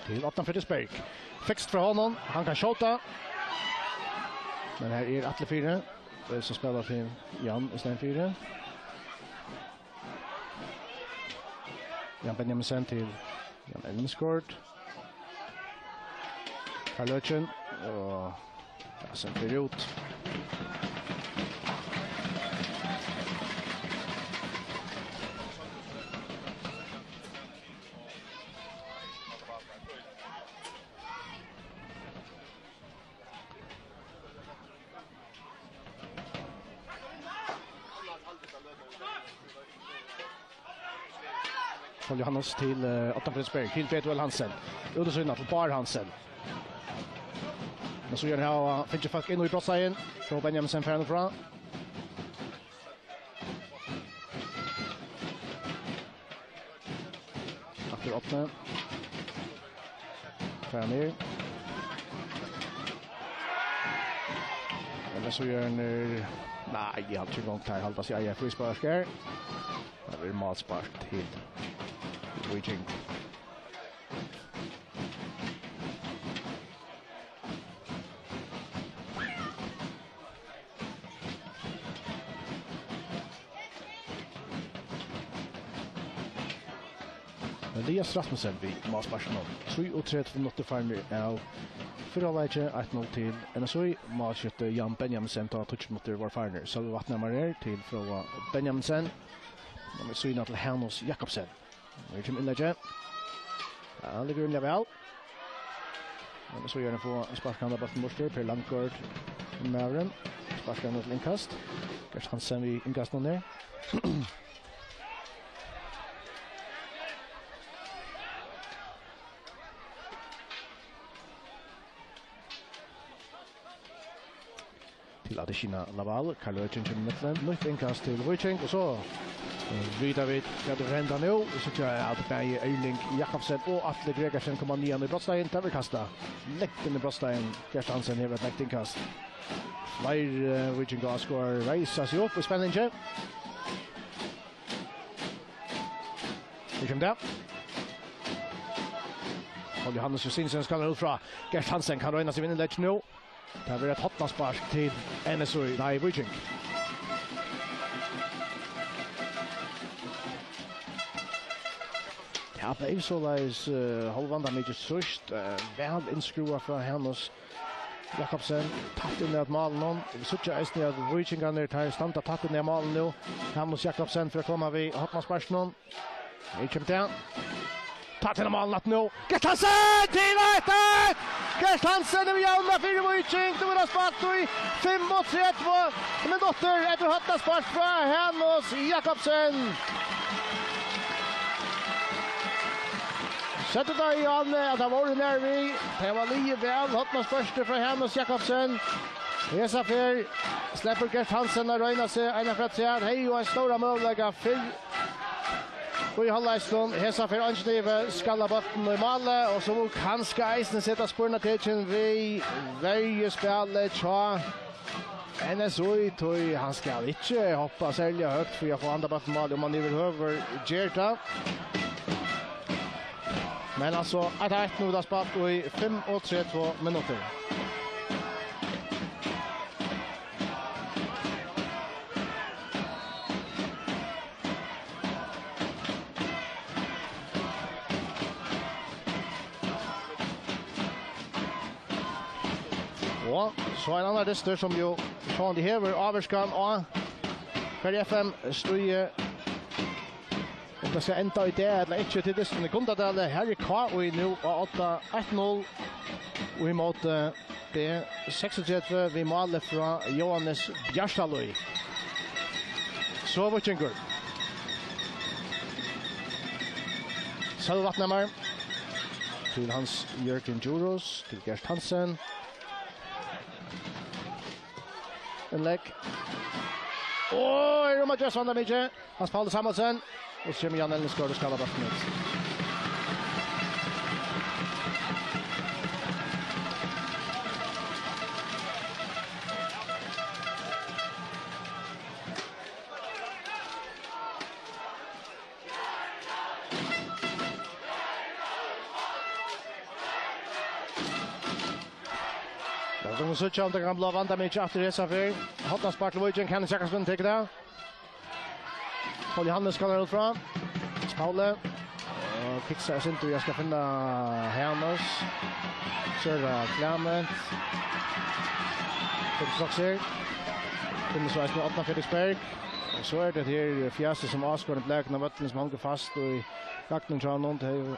Til Adnan Fredriksberg. Fikst frá honum. Hann kann skjóta. Men her er Atli fyri. Tað er so spælt fyri Jan í staðin fyri. Jan Benjaminsen til Jan Elmsgaard. Karl Løken. Og ja, sum fer út. Poul Johannes til, eh, Odda Fredriksberg, til Betuel Hansen. Út í síðuna til Bár Hansen. Men so gjør han her, og finner fólk inn i brottsleiðin. Frá Benjaminsen fer hann frá. Aftur Odda. Fer hann niður. Men so gjør han, eh, nei, eg havi ikki gongt her, halda seg, ja, fríspark her. Tað verður málspark til Víking. Elias Rasmussen við málsparkinum. Trýogtretivu minuttir farnir av fyrra leiki, eitt null til N S Í. Málskifti Jan Benjaminsen, tá tíggju minuttir vóru farnir. Sølvi Vatnhamar her til Fróða Benjaminsen. Og við síðuna til Hanus Jakobsen. Her kemur innlegg. Ja, hann liggur rímiliga væl. Men so gjør hann, fáa sparkað hann av bóltin burtur. Per Langgaard, maðurin. Sparkar hann til innkast. Gert Hansen við innkastinum her. Til Adesina Lawal, Karl Økin kemur í millum, nýtt innkast til Víking, og so, eh, vita vit hvat er henda nú. Vit síggja at bæði Erling Jakobsen og Atli Gregersen koma niðan í brottsleiðin, tað verður kastað langt inn í brottsleiðin. Gert Hansen hevur eitt langt innkast. Fleiri, eh, Víkingar áskoðarar reisa seg upp í spenningi. Her kemur tað. Poul Johannes Justinussen skal út frá. Gert Hansen kann royna seg við innlegg nú. Tað verður eitt hornaspark til N S Í, nei, Víking. Tað bleiv soleiðis, eh, hálvvandamikið trýst, eh, væl innskruvað frá Hanus Jakobsen, tætt inn at málinum. Vit síggja eisini, at víkingarnir, teir standa tætt inn at málinum nú. Hanus Jakobsen fer at koma við hornasparkinum. Her kemur tað. Tætt inn at málinum aftur nú. Gert Hansen til eitt eitt! Gert Hansen hevur javnað fyri Víking. Nú er tað spælt í fimmogtretivu minuttir eftir hornaspark frá Hanus Jakobsen. Søgdu teir, Jan, at tað vóru nær við. Tað var liðið væl, hornaspark frá Hanus Jakobsen. Hesa ferð sleppur Gert Hansen at royna seg eina ferð afturat. Hevði jú ein stóran møguleika fyrr í hálvleikinum. Hesa ferð eingin yvir, skallar bóltin í málið, og so kanska eisini seta spurningartekin við verjuspælið hjá N S Í, tí hann skal ikki hoppa serliga høgt fyri at fáa handa bóltin í málið, um hann yvirhøvur ger tað. Men altso, eitt eitt, nú er tað spælt í fimmogtretivu minuttir. Og so ein annar dystur, sum jú sjálvandi hevur ávirkan á Føroya F M-stigið, um tað skal enda í dag ella ikki, til dystin í Gundadali. Her er K Í nú á odda, eitt null, og ímóti B seksogtretivu við máli frá Jóhannes Bjartalíð. So Víkingur. Sølvi Vatnhamar. Til Hans Jørgen Djurhuus, til Gert Hansen. Innlegg. Og er um at gjøra vandamikið. Hans Paul Samuelsen. Og so kemur Jan Elnesgaard og skallar bóltin út. Ja, vit mugu síggja, um tað kann blíva vandamikið aftur hesa ferð. Hornaspark til Víking, Hannes Jakobsen tekur tað. Poul Johannes skal út frá. Pauli. Og kiksar seg inn, og eg skal finna Hannes. Sera Clement. Finnur straks her. Finnur so eisini Odda Fredriksberg. Og so er tað her fjasið, sum áskoðarin blaknar vøllin, sum hongur fast í gagninum hjá honum. Tað er jú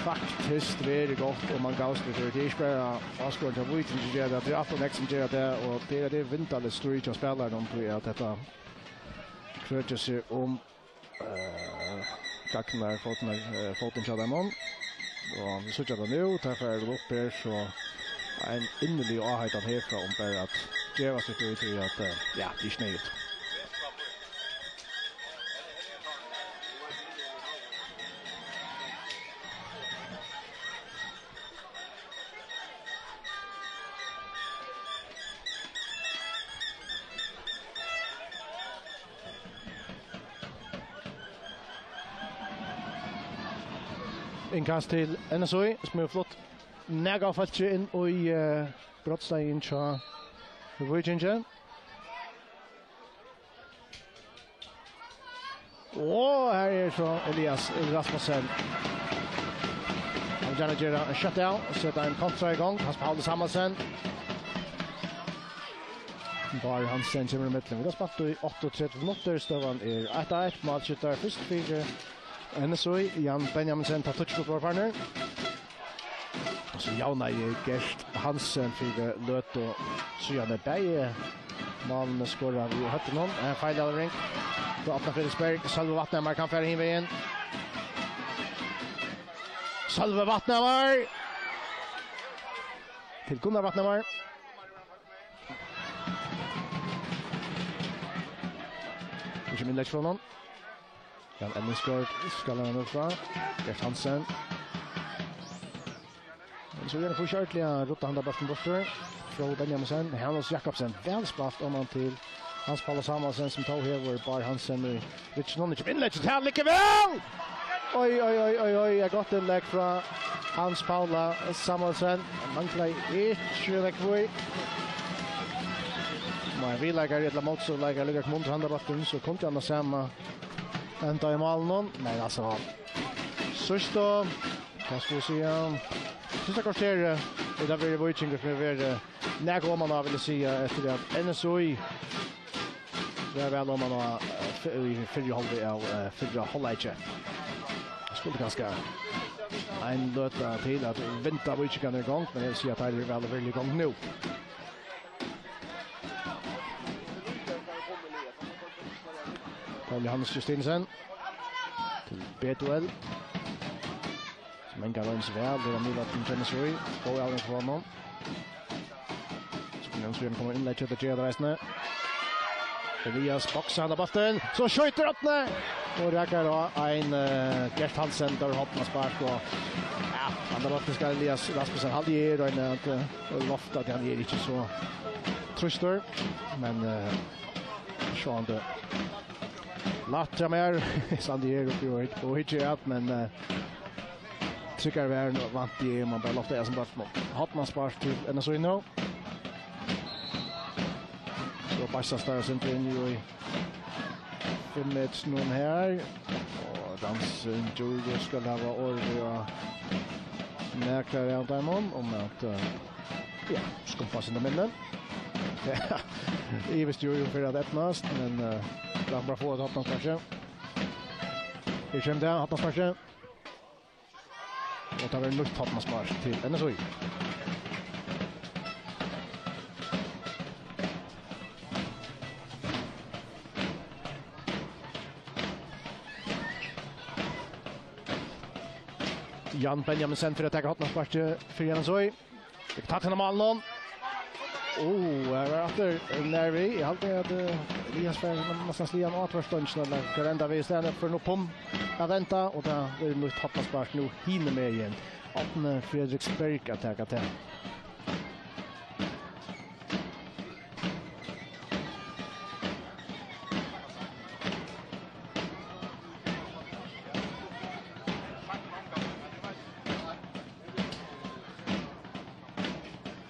faktiskt verið gott, um hann gavst við tí. Tað er ikki bara áskoðarin hjá Víking sum ger tað, tað er alt ov nógv sum ger tað, og tað er, tað er vindaligt stríð hjá spælarunum, tí at hetta Røkja seg um, eh, gagnar fótin, eh, fótin hjá teimum. Og vit síggja tað nú, tað fer upp her, so ein innilig áheitan herfrá um bara at geva seg fyri tí at, eh, ja, tað er ikki neyðugt. Innkast til N S Í, sum hevur flutt nakað av fólki inn í, eh, brotsteigin hjá Víkingi. Og her er so Elias Rasmussen. Hann vil gjarna gera ein shutdown og seta ein kontra í gongd. Hans Pauli Samuelsen. Bárður Hansen kemur ímillum. Vit hava spælt í áttaogtretivu minuttir. Støðan er eitt eitt. Málskjúttur fyrst fyri N S Í, Jan Benjaminsen, tá tíggju minuttir vóru farnir. Og so javnaði Gert Hansen fyri løtu síðani bæði málini skoraði við høvdinum. Ein feilavlevering. Frá Árna Frederiksberg. Sølvi Vatnhamar kann fara hin vegin. Sølvi Vatnhamar. Til Gunnar Vatnhamar. Ikki innlegg frá honum. Jan Ellingsgaard skal hann nú frá. Gert Hansen. Men so er hann for skjørtlig, ja, rutta handa bóltin burtur. Frode Benjaminsen, Hanus Jakobsen, væl spælt oman til Hans Paula Samuelsen, sum tó hevur Bárð Hansen í rygginum. Ikki innlegg, tað liggur væl! Oj, oj, oj, oj, oj, eitt gott innlegg frá Hans Paula Samuelsen. Manglaði ikki nógv í. Má ein viðleikari ella mótstøðuleikari líka koma undir handa bóltin, so kundi hann tað sama enda í málinum. Men altso, síðsta, hvat skal vit siga, síðsta korterið, og tað verður Víkingur sum hevur verið nakað oman á, vil eg siga, eftir at N S Í var væl oman á, eh, fy-, í fyrru hálvleik av, eh, fyrra hálvleiki. Skuldi kanska ein løta til at vinda Víkingarnar í gongd, men eg vil siga at teir eru væl og virðiliga í gongd nú. Paul Johannes Justinsen til Betuel. Sum engan vegin sær væl, tað er nú latið til N S Í. Góð avlevering frá honum. Sum Jens Jørgen kemur innlegg til, tað gera teir eisini. Elias boksar handa bóltin, so skjýtur Árni! Og rakar á ein, eh, Gert Hansen, tað var hornaspark, og, ja, handa bóltin skal Elias Rasmussen halda í, royna at, eh, lofta, tí hann er ikki so trýstur, men, eh, sjálvandi lætt hjá mær. Eg standi her uppi og, og hyggi at, men, eh, tryggari var nú, vænti eg, man bara lofta hesum bóltinum. Hornaspark til N S Í nú. So bassast teir eitt sindur inn í fimm metrum her. Og Ramsin Djurhuus skal hava orðið á nakrar av teimum, um at, eh, ja, skumpa seg inn á miðjuna. Ja, eg visti jo, jo, fyri at eydnast, men, eh, lat bara fáa eitt hornaspark. Her kemur tað, hornaspark. Og tað verður nýtt hornaspark til N S Í. Jan Benjaminsen fyri at taka hornasparkið fyri N S Í. Fekk tatt hana málinum. Ó, her var aftur nær við. Eg haldi at, eh, Elias fær næstan sliga hann á tvørstongina, ella hvar enda við í staðin, fer nú upp um at enda, og tað verður nýtt hornaspark nú hinumegin. Árni Frederiksberg at taka til.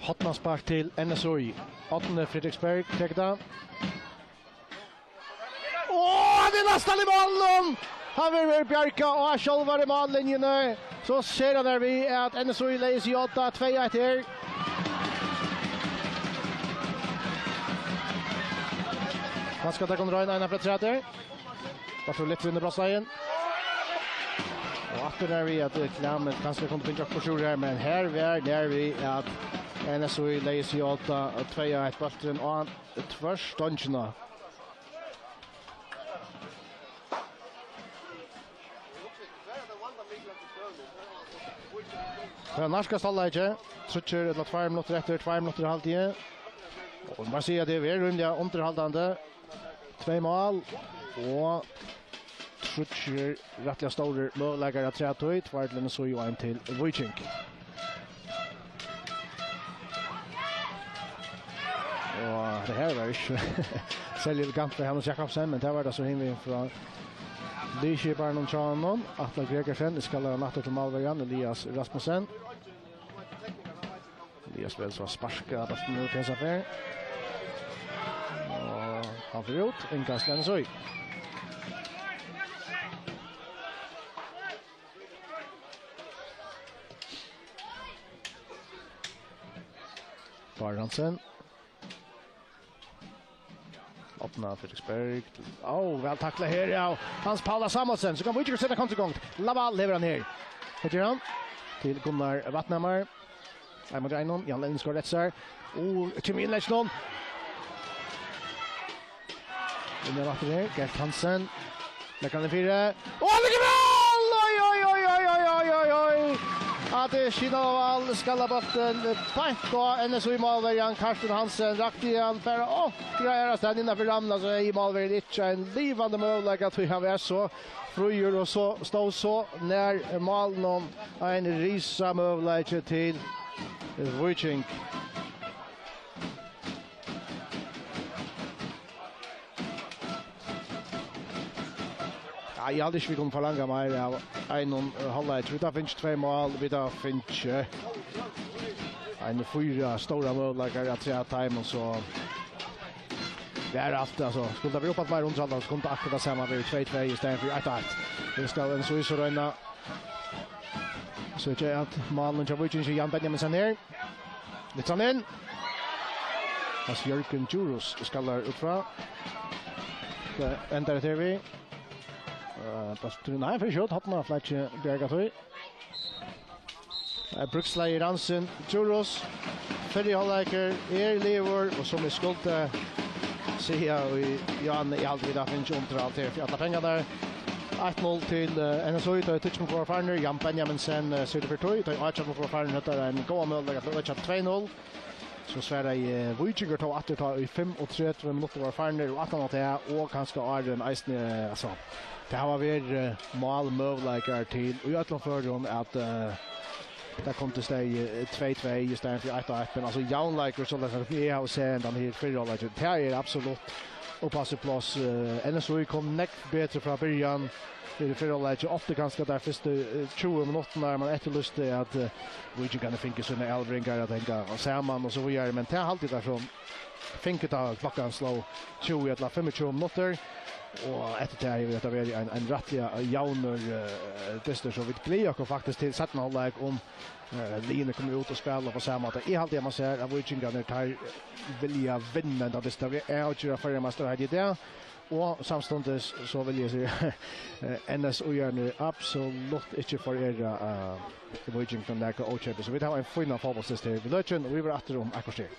Hornaspark til N S Í. Árni Frederiksberg tekur tað. Ó, hann er næstan í málinum! Hann verður, verður bjargað á sjálvari mállinjuni. So sær hann her við, at N S Í legði seg í odda, tvey eitt her. Hann skal taka undir ein, ein afturat her. Bara so litt inn í brotsteigin. Og aftur er við at, eh, Klæmið kanska kundi fingið okkurt úr her, men her var nær við at N S Í legði seg í odda, og tvey eitt, bólturin á tvørstongina. Tað er nærkast hálvleiki. Tríggir ella tveir minuttir eftir, tveir minuttir hálvtið. Og man sigur at tað er rímiliga undirhaldandi. Tvey mál og tríggir rættiliga stórir møguleikar at træta í. Tveir til N S Í og ein til Víking. Og tað her var ikki serliga elegant frá Hannes Jakobsen, men tað var tað so hinvegin frá liðskiparanum hjá honum, Atle Gregersen, skal hann aftur til málverjan, Elias Rasmussen. Elias Bels var sparkað, bólturin út hesa ferð. Og hann fer út, innkast til N S Í. Bárður Hansen. Opna Frederiksberg. Ó, væl taklað her, ja. Hans Paula Samuelsen. So kann Víkingur seta kontra í gongd. Laval hevur hann her. Hetta er hann. Til Gunnar Vatnhamar. Ein mot ein, Jan Lennon skorar eftir sær. Og kemur inn, Leksson. Inn í vatnið her. Gert Hansen. Leggur hann inn fyri. Og hann leggur mål! Oj, oj, oj, oj, oj, oj, oj, oj. At det skinner av all skallabøtten. Beint på N S Í-målverjan Karsten Hansen. Rakti hann bara opp. Greier av stedet innenfor rammen. Så er målverjan ikke en livende målverk at han er så fri og så, stå så nær mål. Nå en risa målverk til Víking. Ja, eg haldi ikki, vit kunnu forlanga meira av einum, eh, hálvleiki. Vit hava fingið tvey mál, vit hava fingið ein fýra stórar møguleikar at træta teimum, so tað er alt, altso. Skuldi tað verið upp at meira undir, so kundi tað akkurát tað sama verið tvey tvey í staðin fyri eitt eitt. Vit skulu so, so royna. So ikki at málin hjá Víkingi, Jan Benjaminsen her. Litt sånn inn. Hans Jørgen Djurhuus skallar út frá. Tað endar eftir við. Eh, bólturin, nei, fyri skjótt, hotna, flaggi, bjarga tí. Eh, Brúkslagi Ransen, Djurhuus. Fyrri hálvleikur er liðugur, og sum eg skuldi siga í, ja, eg haldi, vit hava fingið undir alt her fyri allar pengarnar. Eitt null til, eh, N S Í, tá er tíggju minuttir farnir. Jan Benjaminsen, eh, situr fyri tí, tá er átjan minuttir farnir. Hetta er ein góðan møguleika til at økja tvey null. So svaraði, eh, Víkingur tó aftur tá í fimmogtretivu minuttir vóru farnir, og aftan á tað, og kanska áðrenn eisini, eh, altso, tað hava verið, eh, málmøguleikar til í øllum førum at, eh, tað kundi staðið, eh, tvey tvey í staðin fyri eitt eitt, men altso javnleikur, so at eg havi sæð hendan her fyrra hálvleikin. Tað er absolutt upp á sítt pláss. Eh, N S Í kom nógv betri frá byrjan. Í fyrra hálvleiki, ofta kanska tær fyrstu, eh, tjúgu minuttirnar, man eftirlýsti at, eh, Víkingarnir fingu sínar avlveringar at hanga saman og so víðari, men tað haldi eg tær so fingu, tá klokkan sló tjúgu ella fimmogtjúgu minuttir, og eftir tað hevur hetta verið ein, ein rættiliga javnur, eh, dystur, so vit gleða okkum faktiskt til seinna hálvleik, um, eh, liðini koma út og spæla upp á sama máta. Eg haldi, at man sær, at Víkingarnir, teir vilja vinna henda dystin. Tað verður avgjørt av Føroya meistaraheitið í dag. Og samstundis so vil eg siga, eh, N S Í-arnir absolutt ikki forera, eh, Víkingum nakað ókeypis. So vit hava ein fínan fótbóltsdyst her við løkin, og vit verða aftur um eitt korter.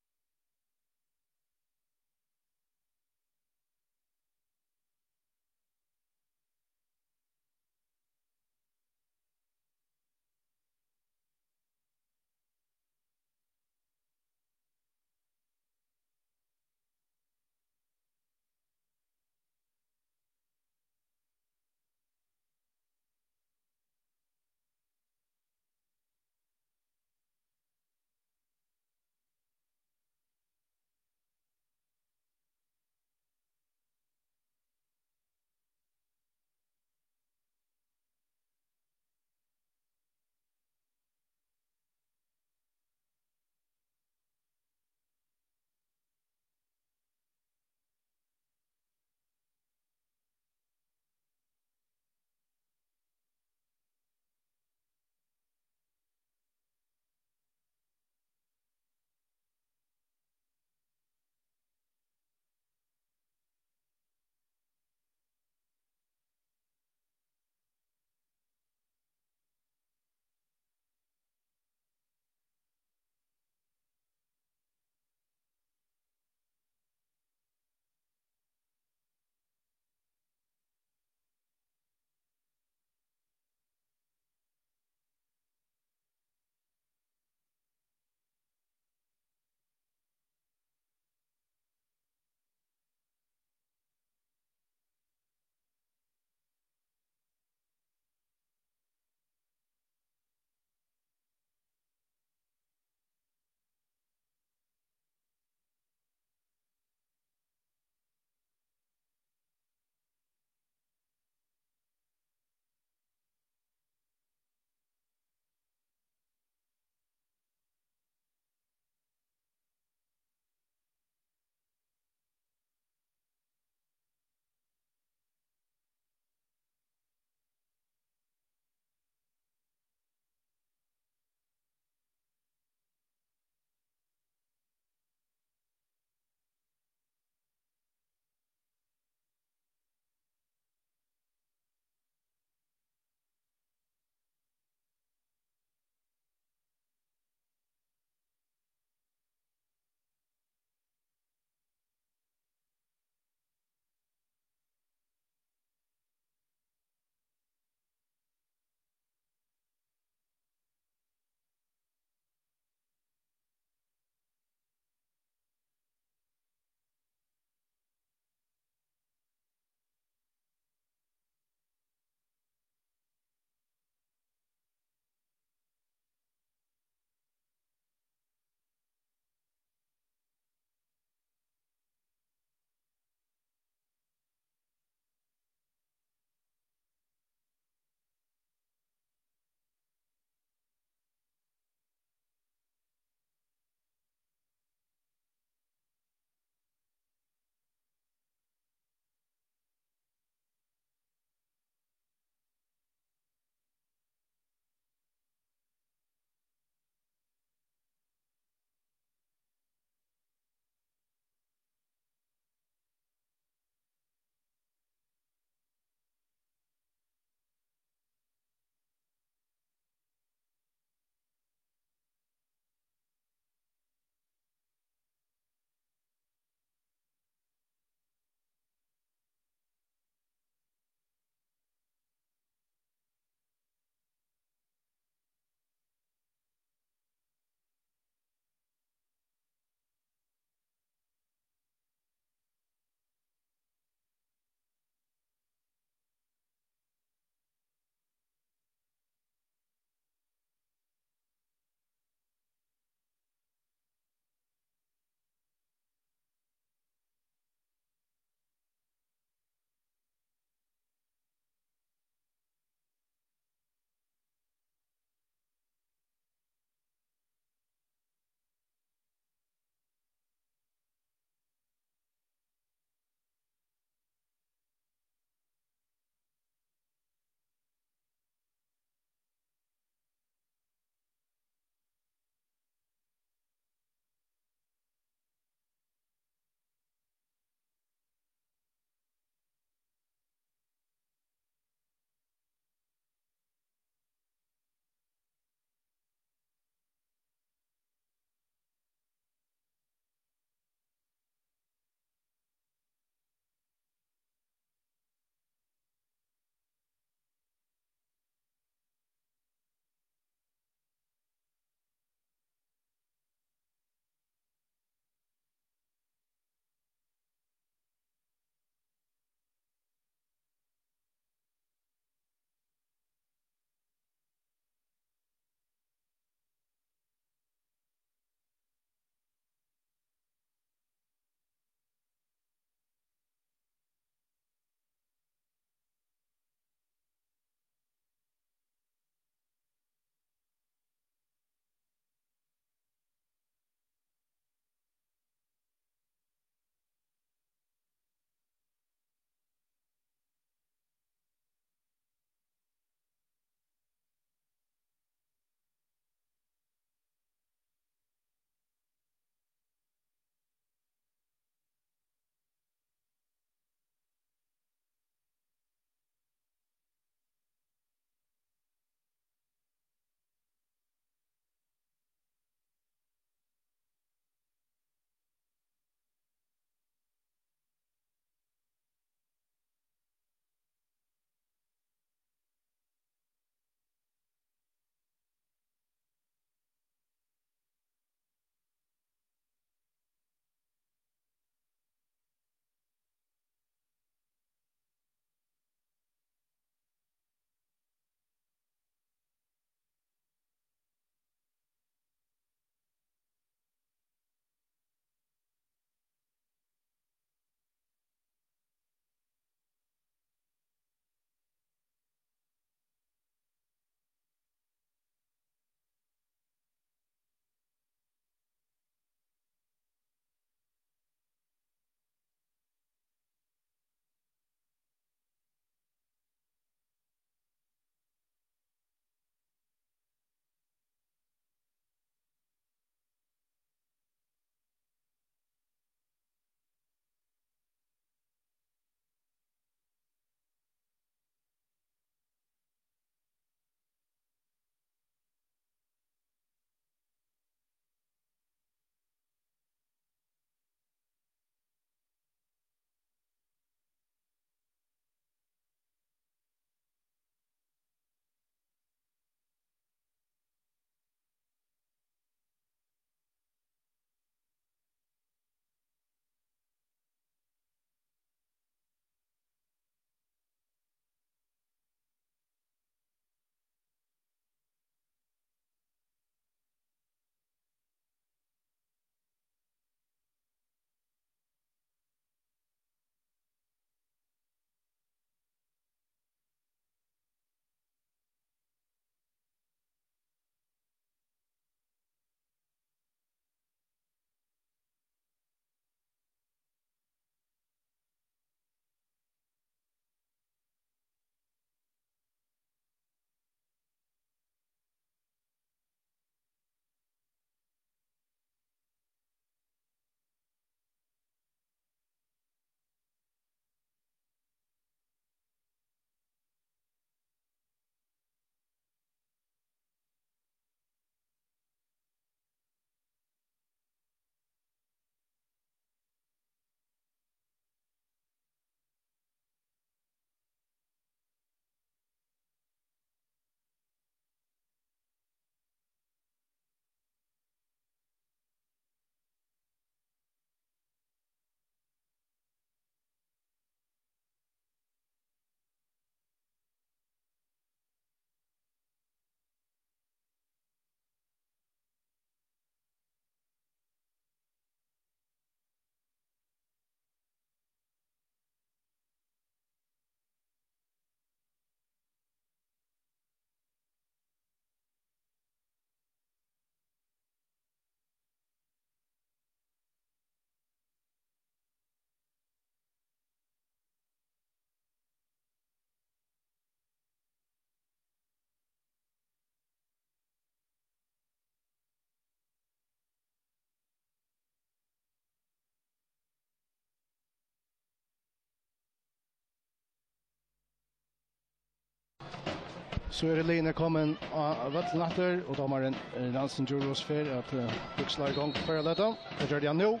So eru liðini komin á vøllin aftur, og dómarin, eh, Ransin Djurhuus, fer at, eh, hugsa í gongd hvørja løtu. Tað gjørdi hann nú.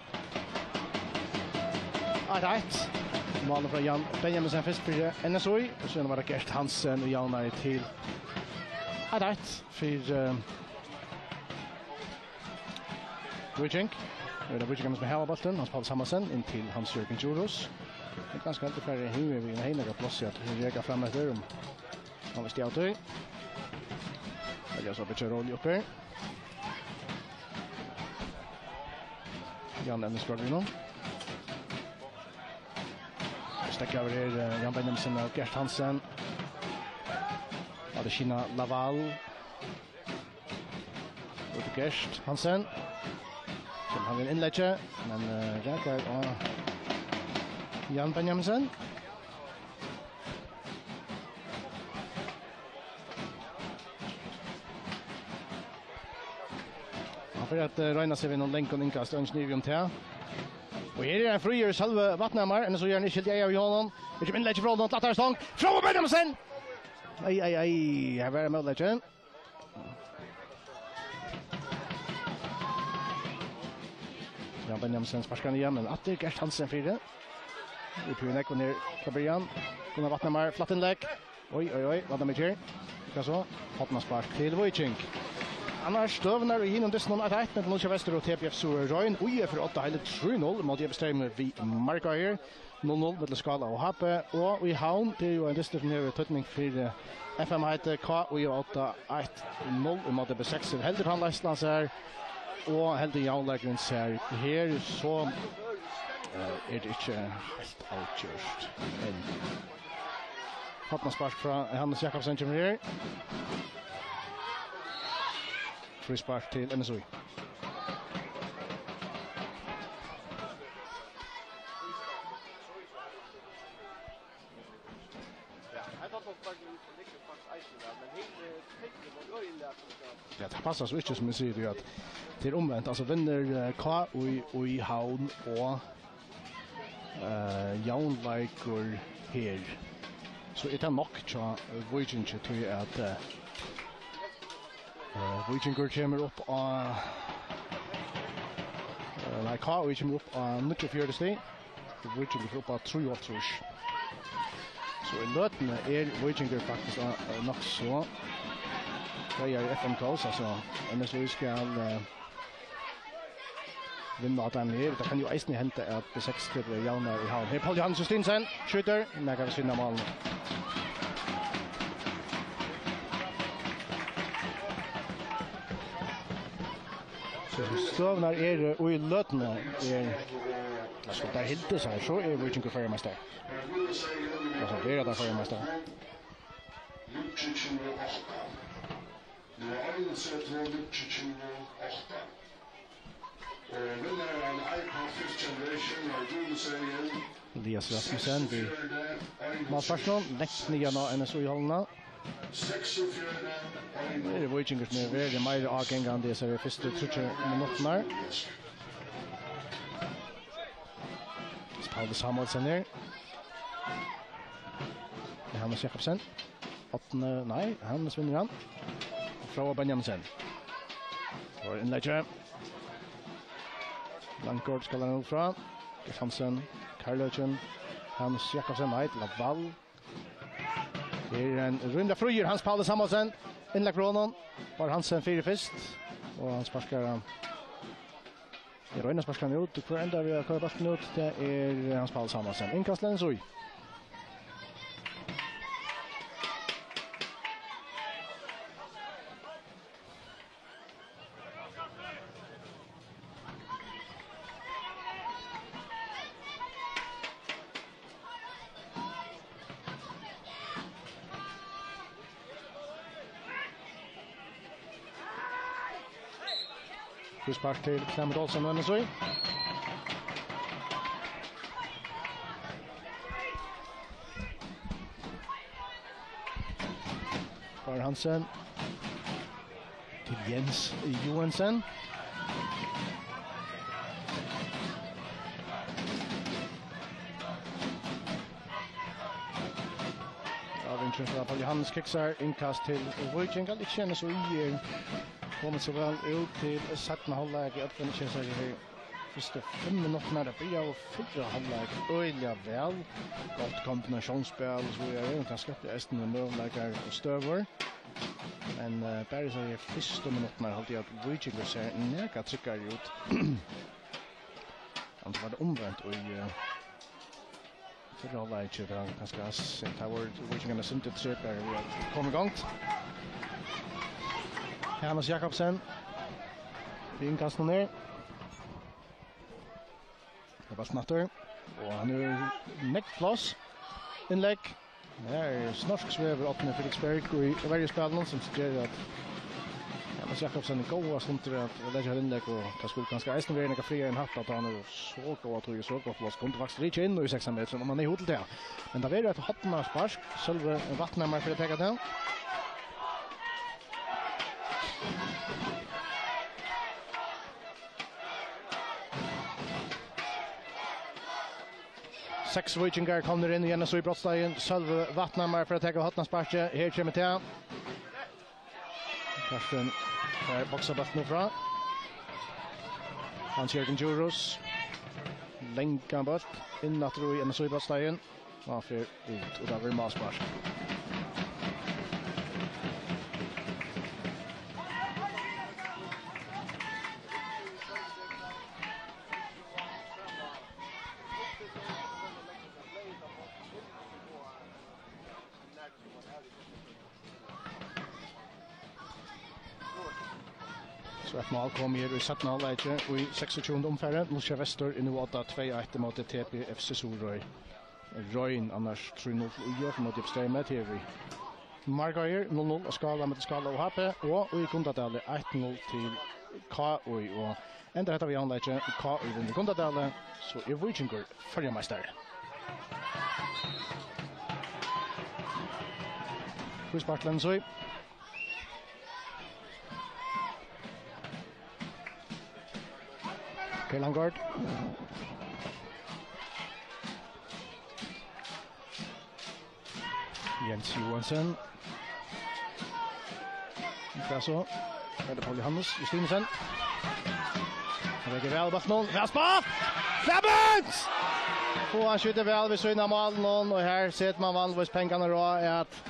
Eitt eitt. Málið frá Jan Benjaminsen fyrst fyri N S Í, og síðan var tað Gert Hansen og javnaði til eitt eitt fyri, eh, Víking. Nú er tað Víkingarnir sum hava bóltin. Hans Páll Samuelsen inn til Hans Jørgen Djurhuus. Tað er kanska heldur færri hinvegin, við ein heilaga pláss at reka fram eftir, um hann vil stiga av tí. Velja so at byggja rólig upp her. Jan Elvis Berglund. Steðga yvir her, eh, Jan Benjaminsen og Gert Hansen. Adesina Laval. Út til Gert Hansen. Sum hann vil innleggja, men, eh, rakar og Jan Benjaminsen. Hann fer at, eh, royna seg við einum langum innkasti, eingin ivi um tað. Og her er ein fríur, Sølvi Vatnhamar, N S Í er ikki heilt í eyga við honum. Her kemur innlegg frá honum, lættari stong. Fróði Benjaminsen! Ei, ei, ei, her var ein møguleiki. Jan Benjaminsen sparkar niðan, men aftur Gert Hansen fyri. Í prøvuni her frá byrjan. Gunnar Vatnhamar, flatt innlegg. Oj, oj, oj, Vatnhamar her. Hvat so? Hornaspark til Víking. Annars støðurnar í hinum dystinum, eitt eitt millum Nólsoyar Vestur og T B F Suðuroy. Í F R átta heilir trý null móti Ebbi Streymi við Marka her. Null null millum Skála og H B. Og í Havn, tað er jú ein dystur sum hevur týdning fyri, eh, F M-heitið, K Í F R átta eitt null ímóti B seks. Heldur hann leiðsluna her, og heldur javnleikurin seg her, so, eh, er tað ikki heilt avgjørt enn. Hornaspark frá Hannes Jakobsen kemur her. Fríspark til N S Í. Ja, tað passar so ikki, sum eg sigi, tí at tað er umvent. Altso, vinnur, eh, K Í F R í Havn og, eh, javnleikur her, so er tað nokk hjá, eh, Víkingi, tí at, eh, eh, Víkingur kemur upp á, eh, nei, K Í F R kemur upp á níggjuogfjøruti stig. Víkingur fer upp á trýoghálvtrýss. So í løtuni er Víkingur faktiskt á, á nokk so greiðari F M-kós, altso N S Í skal, eh, vinna á teimum her. Tað kann jú eisini henda, at B seks tekur javnar í Havn. Her er Paul Johannes Justinsen, skjýtur, nakað við síðuna av málinum. So sum støðurnar eru í løtuni, er, ja, skuldu teir hildið sær, so er Víkingur føroyameistari. Altso, verða teir føroyameistari. Elias Rasmussen við málsparkinum, langt niðan á N S Í-hálvuna. Nú eru Víkingur sum hevur verið meira ágangandi hesar fyrstu tríggjar minuttirnar. Paul Samuelsen her. Hannes Jakobsen. Árni, nei, Hannes vinnur hann. Fróði Benjaminsen. Og innleggi. Langkort skal hann út frá. Gert Hansen, Karl Løken, Hans Jakobsen, nei, til Laval. Her er ein rímiliga fríur Hans Paul Samuelsen. Innlegg frá honum. Var Hansen fyri fyrst, og hann sparkar hann. Eg royni at sparka hann út. Hvør endar við at koyra bóltin út? Tað er Hans Paul Samuelsen. Innkast til N S Í. Fríspark til Clement Olsen og N S Í. Bár Hansen. Til Jens Joensen. Avin Frá Paul Johannes kiksar, innkast til Víking, hann ikki enn so í er komið so væl út til seinna hálvleik, í øllum ikki sær her fyrstu fimm minuttirnar, tað byrjaðu fyrra hálvleik øgiliga væl, gott kombinatiónsspæl og so víðari, og kanska skapti eisini møguleikar og støður, men, eh, bara so her fyrstu minuttirnar haldi eg at Víkingur sær nakað tryggari út. Annars var tað umvent í, eh, fyrra hálvleiki, har hann kanska s-, har vóru Víkingarnir sindur tregari við at koma í gongd. Hannes Jakobsen. Við innkastinum her. Tað var snattur. Og hann hevur nógv pláss. Innlegg. Her er snorksveður Árni Fredriksberg í verjuspælinum, sum ger at Hannes Jakobsen er góða stundir at leggja innlegg, og tað skuldi kanska eisini verið nakað frægari enn hatta, at hann hevur so góða tíð og so gott pláss. Kundi faktiskt rikið inn í sekstan metrar, um hann hevði hug til tað. Men tað verður eitt hornaspark, Sølvi Vatnhamar fer at taka tað. Seks Víkingar komnir inn í N S Í brotsstigið. Sølvi Vatnhamar fer at taka hornasparkið. Her kemur tað. Karsten fær boksað bóltin upp frá. Hans Jørgen Djurhuus. Langan bólt. Inn aftur í N S Í brotsstigið. Og hann fer út, og tað verður málspark. So eitt mál kom her í seinna hálvleiki í seksogtjúgunda umfari. Nólsoyar Vestur er nú á tvey eitt ímóti T B F C Suðuroy. Royn annars trý null til Í F ímóti Streymi, T V. Markeiður null null á Skála móti Skála og H B, og í Gundadali eitt null til K Í, og endar hetta við javnleiki. K Í vinnur Gundadali, so er Víkingur føroyameistari. Fríspark til N S Í. Per Langgaard. Jens Johansen. Hvat so? Er tað Paul Johannes Justinussen? Hann leggur væl bóltin. Fastball! Clement! Og hann skjýtur væl við síðuna av málinum, og her setir man vanligvis pengarnar á at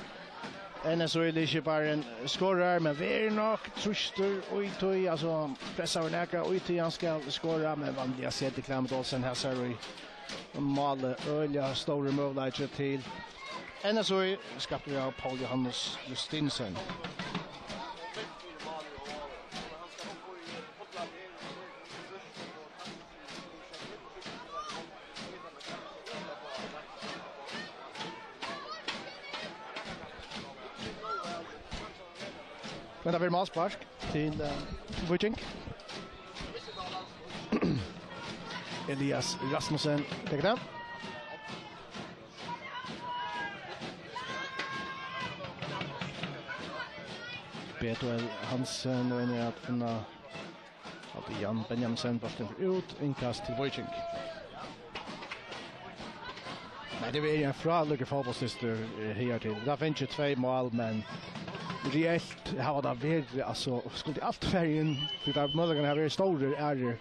N S Í-liðskiparin skorar, men verður nokk trýstur í tí, altso pressaður nakað í tí hann skal skora, men vanliga setir Clement Olsen hasar í málið. Øgiliga stórur møguleiki til N S Í, skaptur av Paul Johannes Justinussen. Men tað verður málspark til, eh, Víking. Elias Rasmussen tekur tað. Betuel Hansen, og inn er at finna, haldi Jan Benjaminsen, bólturin fer út, innkast til Víking. Nei, tað verður ein frálíkur fótbóltsdystur, eh, higartil. Vit hava fingið tvey mál, men reelt hava tað verið, altso, skuldi alt farið inn, tí tað møguleikarnir hava verið stórir, eru,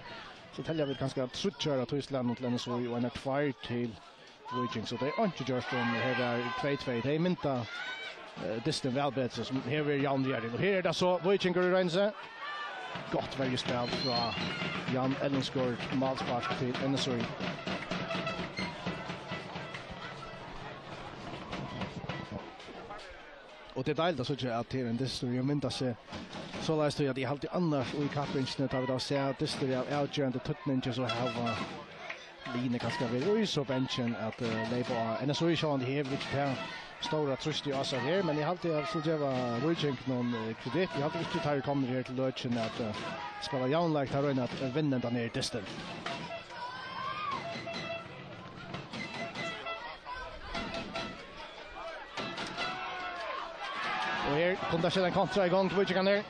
so telja vit kanska tríggjar av tí slagnum til N S Í og einar tveir til Víking, so tað er einki gjørt, um her er tvey tvey. Tey mynda, eh, dystin væl betri, sum hevur verið javnari. Og her er tað so Víkingur í roynini. Gott verjuspæl frá Jan Ellingsgaard, málspark til N S Í. Og tað er deiligt at síggja, at tað er ein dystur, eg myndi seg soleiðis, tí at eg haldi annars í kappingini, tá vit hava sæð dystur av avgerandi týdningi, so hava liðini kanska verið í so bangin at, eh, leypa á. N S Í sjálvandi hevur ikki tað stóra trýstið á sær her, men eg haldi, eg skal geva Víkingunum, eh, kredit. Eg haldi ikki, teir eru komnir her til løkið at, eh, spæla javnleik, teir royna at, eh, vinna hendan her dystin. Og her kom tað sjálvandi ein kontra í gongd, Víkingarnir.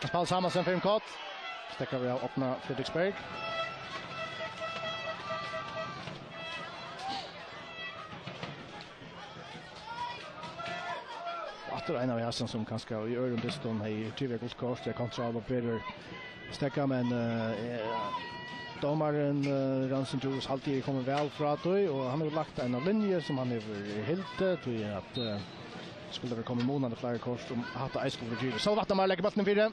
Hans Paul Samuelsen, fimm kort. Steðgar við av Árna Fredriksberg. Ein av hasum sum kanska í øðrum dystum hevði givið gult kort, tað er kontra av Peder Stekka, men, eh, eh, dómarin, eh, Ramsin Djurhuus, haldi eg, er komin væl frá tí, og hann hevur lagt eina linju sum hann hevur hildið, tí at, eh, skuldi verið komið munandi fleiri kort, um hatta eisini skuldi verið givið. So Vatnamar leggur bóltin fyri.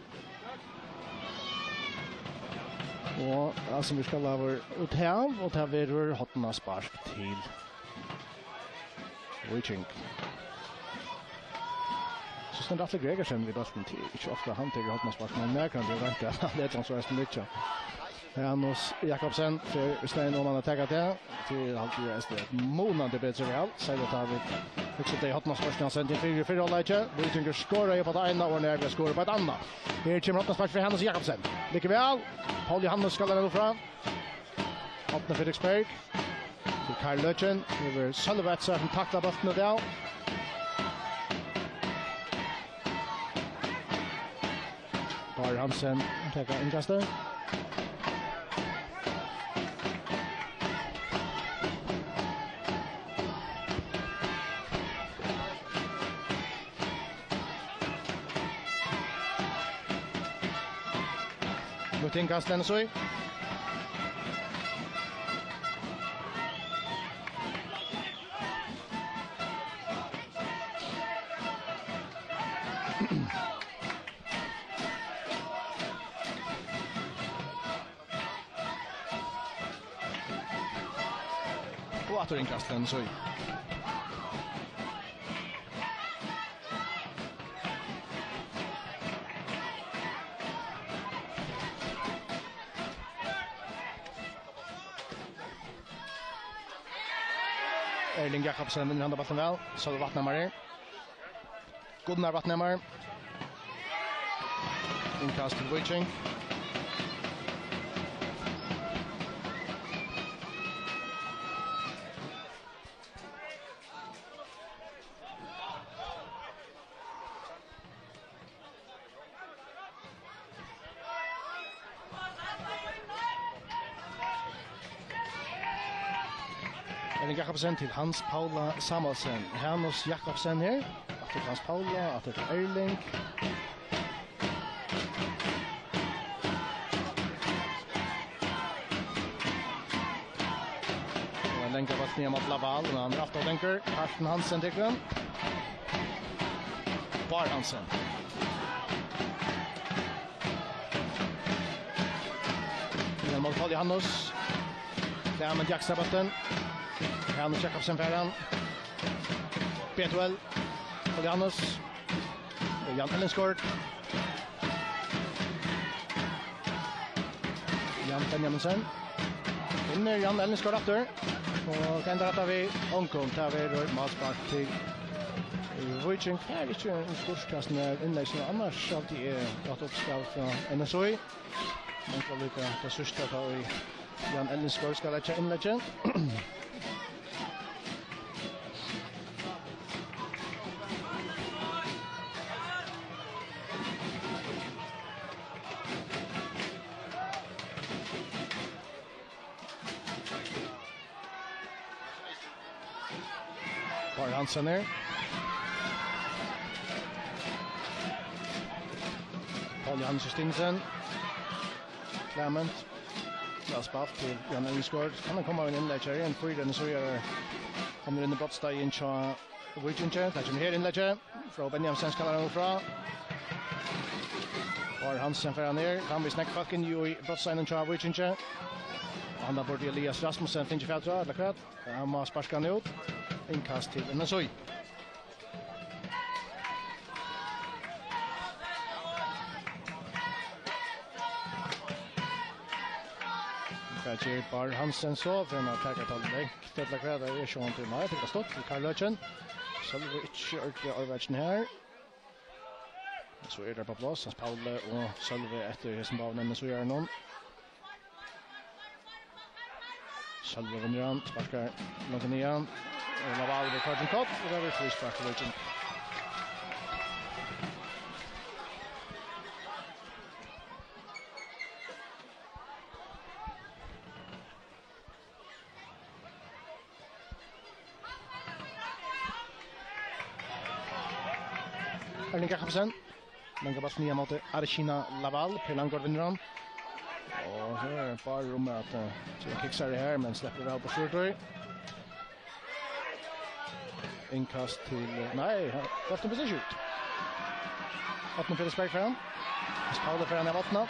Og tað sum vit skulu hava út av, og tað verður hornaspark til Víking. So stendur Atli Gregersen við bóltin, tað er ikki ofta hann tekur hornaspark, men nakrantíð royndi hann, hann læt hann so eisini liggja. Janus Jakobsen fer í staðin oman at taka tað. Tí haldi eg er eitt munandi betri val. Serliga tá vit hugsa um tey hornasparkini hann sendi inn fyri í fyrra hálvleiki. Víkingur skoraði upp á tað eina, og nær við at skora upp á eitt annað. Her kemur hornaspark fyri Janus Jakobsen. Liggur væl. Paul Johannes skal hann nú frá. Hornið Frederiksberg. Til Karl Løken. Yvir Sølvi Etsa sum taklar bóltin út av. Bárður Hansen tekur innkastið. Nýtt innkast, Lena Sui. Og aftur innkast til N S Í. Erling Jakobsen vinnur handa bóltin væl. Sølvi Vatnhamar her. Gunnar Vatnhamar. Innkast til Víking. Erling Jakobsen til Hans Paula Samuelsen. Hanus Jakobsen her. Aftur til Hans Paula, aftur til Erling. Og ein langa bóltin niðan móti Laval, men hann er aftur og tekur. Karsten Hansen tekur hann. Bárður Hansen. Niðan móti Paul Johannes. Clement Jakobsen. Hanus Jakobsen fær hann. Betuel. Paul Johannes. Og Jan Ellingsgaard. Jan Benjaminsen. Inn er Jan Ellingsgaard aftur. Og kan enda hetta við ongum. Tað verður málspark til Víking. Fær ikki ein skurkast nær innlegg, sum annars altíð er gott uppspæl frá N S Í. Manglar líka tað síðsta, tá ið Jan Ellingsgaard skal leggja innleggið. Bárður Hansen her. Paul Johannes Justinsen. Clement. Væl spælt til Jan Ellingsgaard. Kann hann koma við ein innlegg her? Ein fýra, N S Í er komnir inn í brotsstigið hjá Víkingi. Tað kemur her innlegg frá Benjaminsen, skal hann frá. Bárður Hansen fær hann her. Framvegis nógv fólk inni í brotsstigið hjá Víkingi. Og hann burdi Elias Rasmussen fingið fatur á, ella hvat? Hann má sparka hann út. Innkast til N S Í. Hvat ger Bárður Hansen so? Fer hann at taka tað langt, ella hvat? Tað er sjálvandi, nei, tað er stutt til Karl Løken. Sølvi ikki ordiliga á vegin her. So er tað á pláss, Hans Pauli og Sølvi eftir hesum báðum, men so er hann. Sølvi vinnur hann, sparkar langt niðan. Og Laval við kortin kott, og tað verður fríspark til Víking. Erling Jakobsen. Langar bóltin niðan móti Adesina Lawal. Per Langgaard vinnur hann. Og her er bara um at, eh, so kiksar det her, men sleppur av burtur. Innkast til, eh, nei, bóltin fer ikki út. Árni Fredriksberg fær hann. Hans Pauli fær hann av Árna.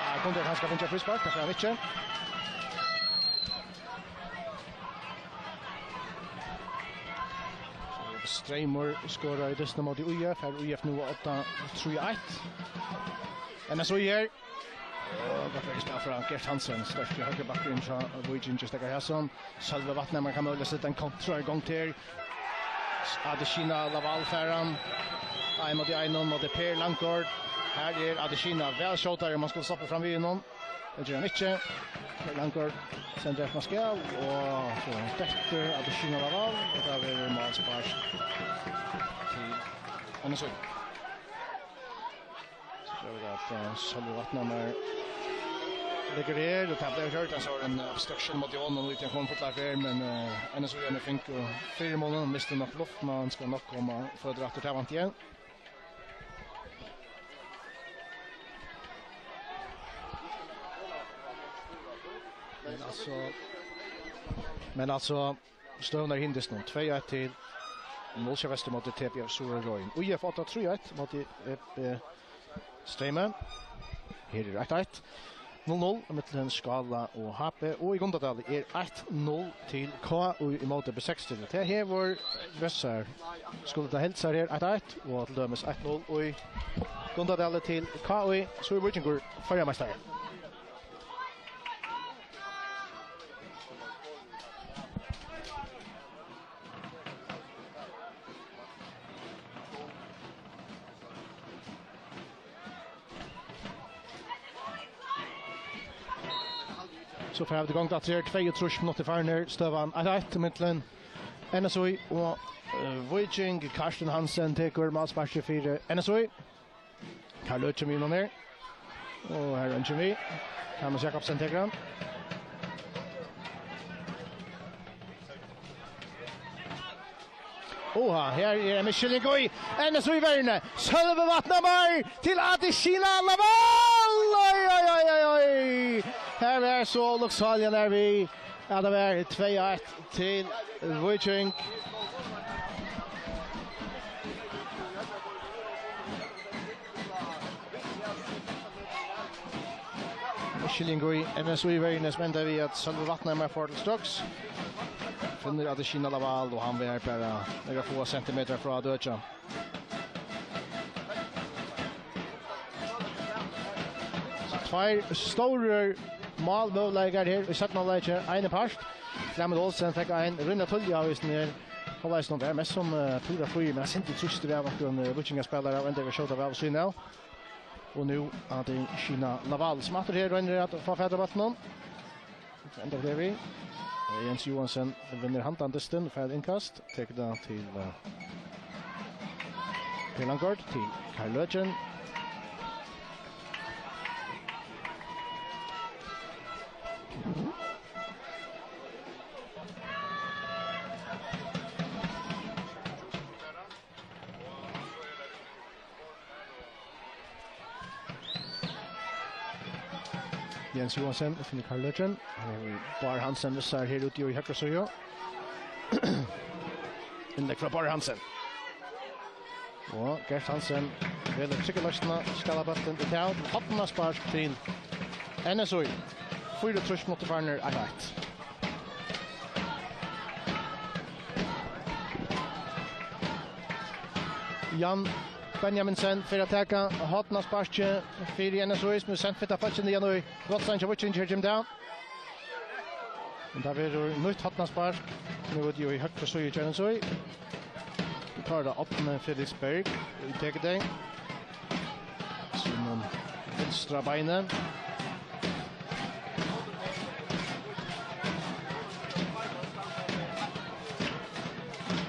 Ja, kundi kanska fingið fríspark, tað fær hann ikki. Streymur skorar í dystin móti ÍF. Her er ÍF nú á odda, trý eitt. N S Í her. Og gott vekk spæl frá Gert Hansen. Sterkt í høgru bakgrunn frá Víking, just steðgar her, sum Sølvi Vatnhamar kann møguliga seta ein kontra í gongd her. Adesina Lawal fær hann. Ein móti einum móti Per Langgaard. Her er Adesina væl skjótari, um hann skuldi stoppað fram við honum. Tað ger hann ikki. Per Langgaard sendir eftir Maskell, og so dettur Adesina Lawal, og tað verður málspark til N S Í. So sær vit at, eh, Sølvi Vatnhamar liggur her, og tað bleiv gjørt ein sovorðin obstruction móti honum, og hann kom fullur ferð, men, eh, N S Í fingu fyrimunnin, mistu nokk luft, men hann skal nokk koma føtur aftur, tað vænti eg. Men altso, men altso, støðan í hinum dystinum, tvey eitt til N S Í Vestur móti T B F Suðuroy. ÍF odda, trý eitt móti E B Streymi. Her er eitt eitt. Null null millum Skála og H B, og í Gundadali er eitt null til K Í móti B seksogtretivu. Tað hevur vissar. Skuldi tað helt sær her, eitt eitt, og til dømis eitt null í Gundadali til K Í, so er Víkingur føroyameistari. So fara vit í gongd aftur her, tveyogtrýss minuttir farnir, støðan eitt eitt millum N S Í og, eh, Víking. Carsten Hansen tekur málsparkið fyri N S Í. Karl Løken við honum her. Og her er eingin við. Hannes Jakobsen tekur hann. Oha, her er ein misskiljing í N S Í-verðini. Sølvi Vatnhamar til Adesina Lawal. Oj, oj, oj, oj, oj. Her er so lukksaliga nær við. Ja, tað var tvey eitt til Víking. Misskiljing í N S Í-verðini, sum endar við, at Sølvi Vatnhamar fær til støks. Finnur Adesina Lawal, og hann var bara nakrar fáar sentimetrar frá at døkja. Tveir stórir málmøguleikar her í seinna hálvleiki, eini part. Clement Olsen fekk ein rímiliga tíðliga avvísing her. Hálvleikin var mest sum, eh, púra fríur, men hann sýndi trýstur av onkrum, eh, víkingaspælara, og endar við at skjóta væl við síðuna av. Og nú Adesina Lawal, sum aftur her roynir at fáa fatur á bóltinum. Enda við. Jens Johansen vinnur handan dystin, fær innkast, tekur tað til, eh, Per Langgaard, til Karl Løken. Jens Johansen, finnur Karl Løken. Hann hevur Bárð Hansen við sær her úti í høgru síðu. Innlegg frá Bárð Hansen. Og Gert Hansen velur tryggu loysnina, spælir bóltin út av, hornaspark til N S Í. Fýraogtrýss minuttir farnir, eitt eitt. Jan Benjaminsen fer at taka hornasparkið fyri N S Í, sum er sent fitt av fólki niðan í Rotsand hjá Víkingi, her kemur tað. Men tað verður nýtt hornaspark. Nú er tað jú í høgru síðu hjá N S Í. Tá er tað Árni Fredriksberg, ið tekur tað. Sínum vinstra beini.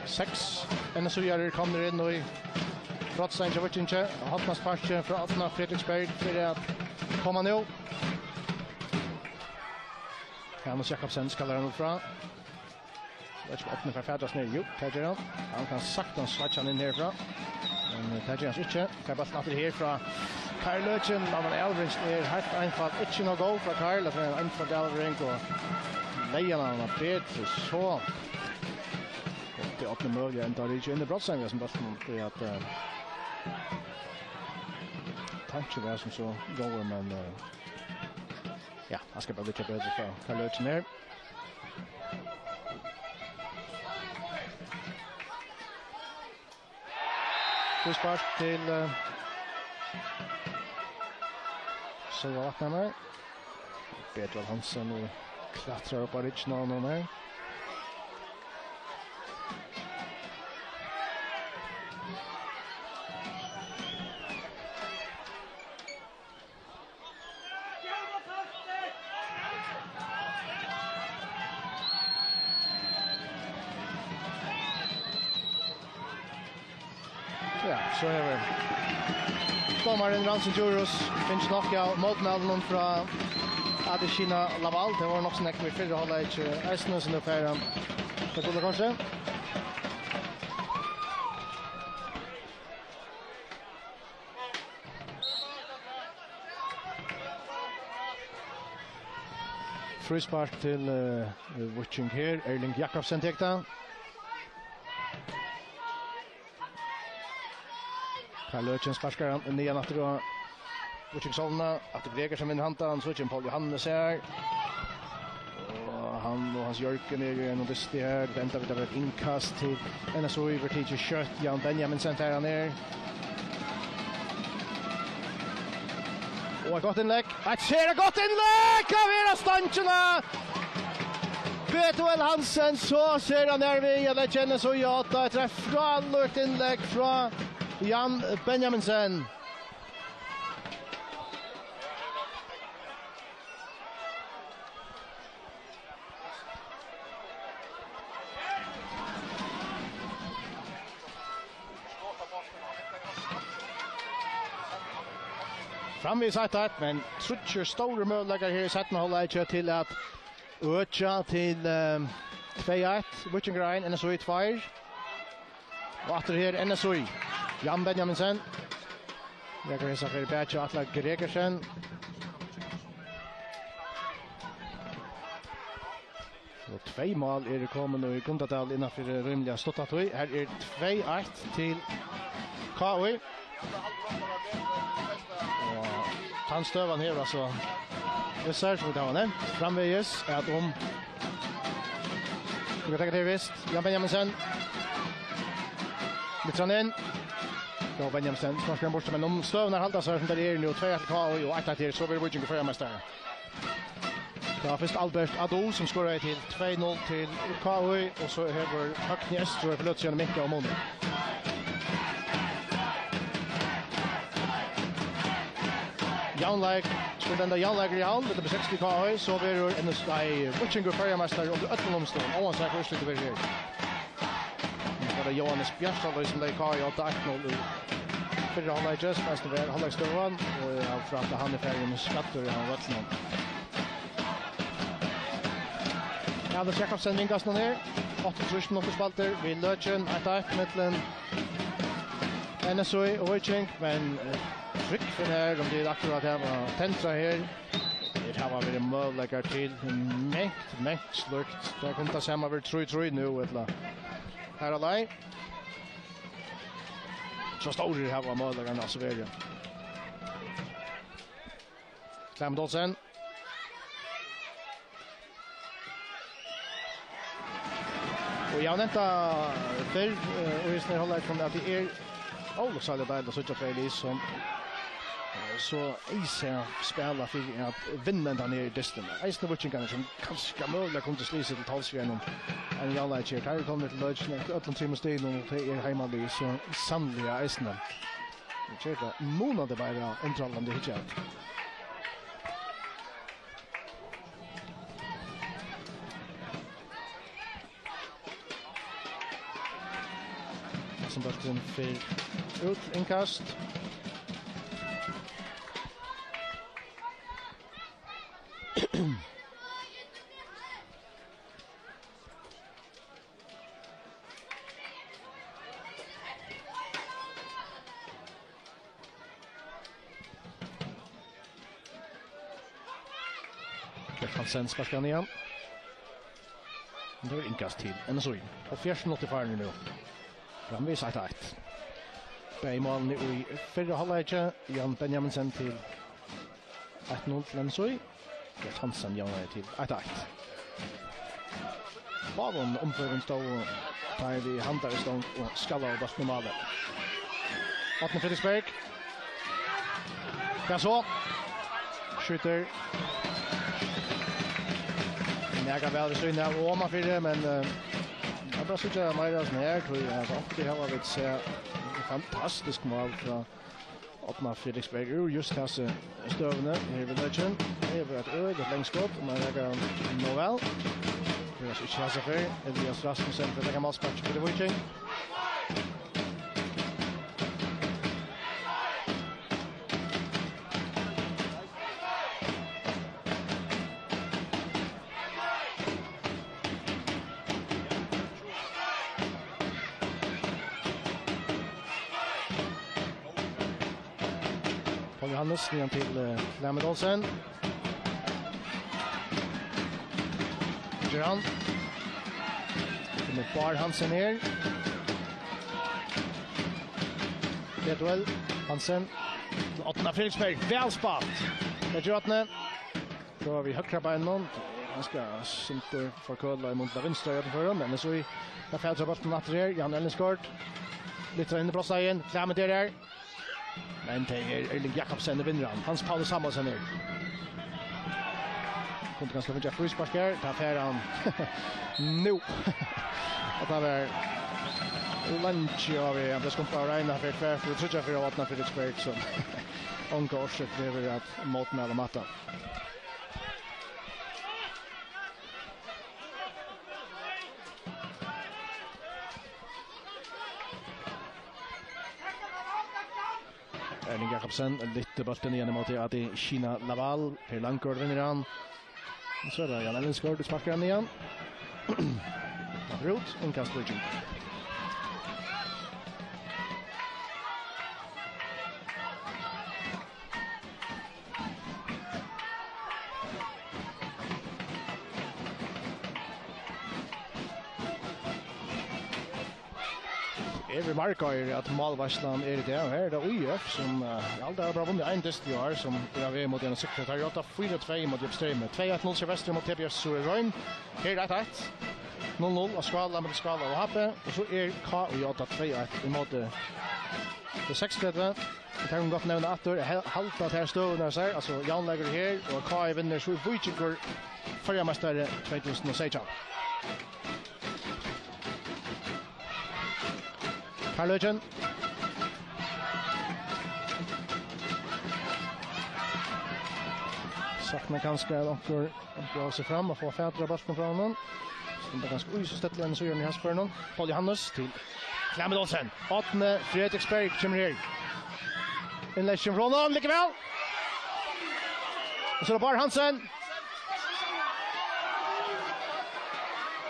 Seks N S Í-arar eru komnir inn í Rotsand hjá Víkingi. Hornasparkið frá Árna Fredriksberg fyri at koma nú. Hannes Jakobsen skal her nú frá. Veit ikki um Árni fær fatur á hann her. Jú, tað ger hann. Hann kann saktans switcha hann inn herfrá. Men, eh, tað ger hann so ikki. Fær bóltin aftur her frá Kára Løken. Men Avrins er heilt einfalt ikki nóg góð frá Kára. Tað er ein einfalt avlevering og leiðir hann betri so. Og tað opnar møguliga enda rikið inn í brotssendingar sum bóltin, tí at, eh, tankin var sum so góður, men, eh, ja, hann skal bara liggja betri frá Kára Løken her. Fríspark til, eh, Sølva Vatnhamar. Betwell Hansen og klatrar upp á ryggen á honum her. Ja, so hevur dómarin Ransin Djurhuus fingið nokk av mótmælinum frá Adesina Lawal. Tað vóru nokk so nógv í fyrra hálvleiki, eisini, so nú fær hann tað gula kortið. Fríspark til, eh, Víking her. Erling Jakobsen tekur tað. Kára Løken sparkar hann niðan aftur á Víkingshálvuna. Aftur Gregersen vinnur handan, so kemur Poul Johannes her. Og hann og Hans Jørgen eru í einum dysti her. Venta við at vera eitt innkast til N S O, yvir til skjótt. Jan Benjaminsen fær hann her. Og eitt gott innlegg. Eitt sera gott innlegg! Av her er stongina! Betwell Hansen, so sær hann her við at leggja N S O í átta. Eitt frálíkt innlegg frá Jan Benjaminsen. Framvegis eitt eitt, men tríggir stórir møguleikar her í seinna hálvleiki til at økja til, eh, tvey eitt. Víkingur ein, N S O í tveir. Og aftur her, N S O í. Jan Benjaminsen. Leggur hesa fyri bakið á Atla Gregersen. Og tvey mál eru komin í Gundadal innanfyri rímiliga stutta tíð. Her er tvey eitt til K I. Og tann støðan hevur altso, eg sær sum tað var nevnt framvegis, at um, vit taka tað her vist, Jan Benjaminsen. Lyftir hann inn. Jan Benjaminsen sparkar hann burtur, men um støðurnar halda seg sum tær eru nú, tvey eitt til K I og eitt eitt her, so verður Víkingur føroyameistari. Tað var fyrst Albert Adu, sum skoraði til tvey null til K I, og so hevur Høgni Eysturoy fyri løtu síðan minkað um munin. Javnleik, skuldi enda javnleikur í Havn, tað bleiv seks til K I, so verður N S, nei, Víkingur føroyameistari undir øllum umstøðum, óansæð hvussu úrslitið verður her. Nú var tað Jóhannes Bjartalíð, sum legði K I á átta eitt null í fyrra hálvleiki, sum eisini var hálvleiksstøðan, og eg havi frætt, at hann er farin skaddur av vøllinum. Alex Jakobsen, innkastin her. Áttaogtrýss minuttir spældir við løkin. Eitt eitt millum N S O og Víking, men, eh, trúgv fyri her, um tað er akkurát her, var tendrað her. Her hava verið møguleikar til mangt, mangt slíkt. Tað kundi tað sama verið trý trý nú, ella her á leið. So stórir hava møguleikarnir altso verið. Clement Olsen. Og eg havi nevnt tað fyrr, eh, og í hesum her hálvleikunum, at tað er ólukksáliga deiligt at síggja tvey lið, sum, eh, so eisini spæla fyri at vinna hendan her dystin. Eisini Víkingarnir, sum kanska møguliga kundu sligið seg til tols við einum, einum javnleiki her. Teir eru komnir til løkið eftir øllum trimum stigum, og tað er heimalið so sanniliga eisini. Nú ger tað munandi meira undralandi at hyggja at. Sum bólturin fer út, innkast. Bert Hansen sparkar hann ígjøgnum. Men tað verður innkast til N S Í. Hálvfjerðs minuttir farnir nú. Framvegis eitt eitt. Bæði málini í fyrra hálvleiki. Jan Benjaminsen til eitt null til N S Í. Bert Hansen javnaði til eitt eitt. Báðum umhvørvum stóðu teir við handar í stong og skallaðu bóltin í málið. Árni Fredriksberg. Ja, so. Skjýtur. Nakað væl við síðuna av og omanfyri, men, eh, tað er bara at síggja meira av hesum her, tí, altso, ofta hava vit sæð fantastisk mál frá Árna Fredriksberg úr júst hasi støðuni her við leikin. Hevur eitt øgiligt langskot, men rakar hann nóg væl. Tað er altso ikki hasa ferð. Elias Rasmussen fer at leggja málspark fyri Víking. Paul Johannes, niðan til, eh, Flemming Olsen. Ger hann. Kemur Bár Hansen her. Petuel Hansen. Árna Fredriksberg, væl spælt. Tað ger Árni. Prøvar við høgra beininum. Ganska sindur forkølað í mun til vinstra í øllum førum, men so í, tað fær bóltin aftur her. Jan Ellingsgaard. Litt inn í brotslagið. Klemur der her. Men tað er Erling Jakobsen, vinnur hann. Hans Paulus Samuelsen her. Kundi kanska fingið fríspark her. Tað fær hann nú. Og tað var leingi av, hann bleiv skumpaður eina ferð, tvær ferð, tríggjar ferðir av Árna Fredriksberg, sum onga orsøk hevur at mótmæla Matta. Erling Jakobsen lyftir bóltin ígjøgnum móti Adi Shina Lawal. Per Langgaard vinnur hann. Og so er tað Jan Ellingsgaard, sum sparkar hann ígjøgnum. Rút, innkast Víking. Eg vil markera, at málveitslan er í dag, og her er tað Í F, sum, eh, ja, tey hava bara vunnið ein dyst í ár, sum er á veg móti einum sigri. Tað er átta fýra tvey móti Streymi. Tvey eitt null hjá Vestri móti T B S Suðuroy. Her er eitt eitt. Null null á Skála móti Skála og H B. Og so er K J tvey eitt í móti. Tað er seksogtretivu. Tað kann gott nevna aftur, he-, halda tær støðurnar sær, altso javnleikur her, og K I vinnur, so er Víkingur føroyameistari tvey túsund og seytjan. Karl Løken. Saknar kanska at onkur, onkur av seg fram og fáa fatur á bóltin frá honum. Standa ganska í so støddliga enn so í hasum førinum. Paul Johannes til Clement Olsen. Árni Fredriksberg kemur her. Innlegg kemur frá honum, liggur væl. Og so er tað Bár Hansen.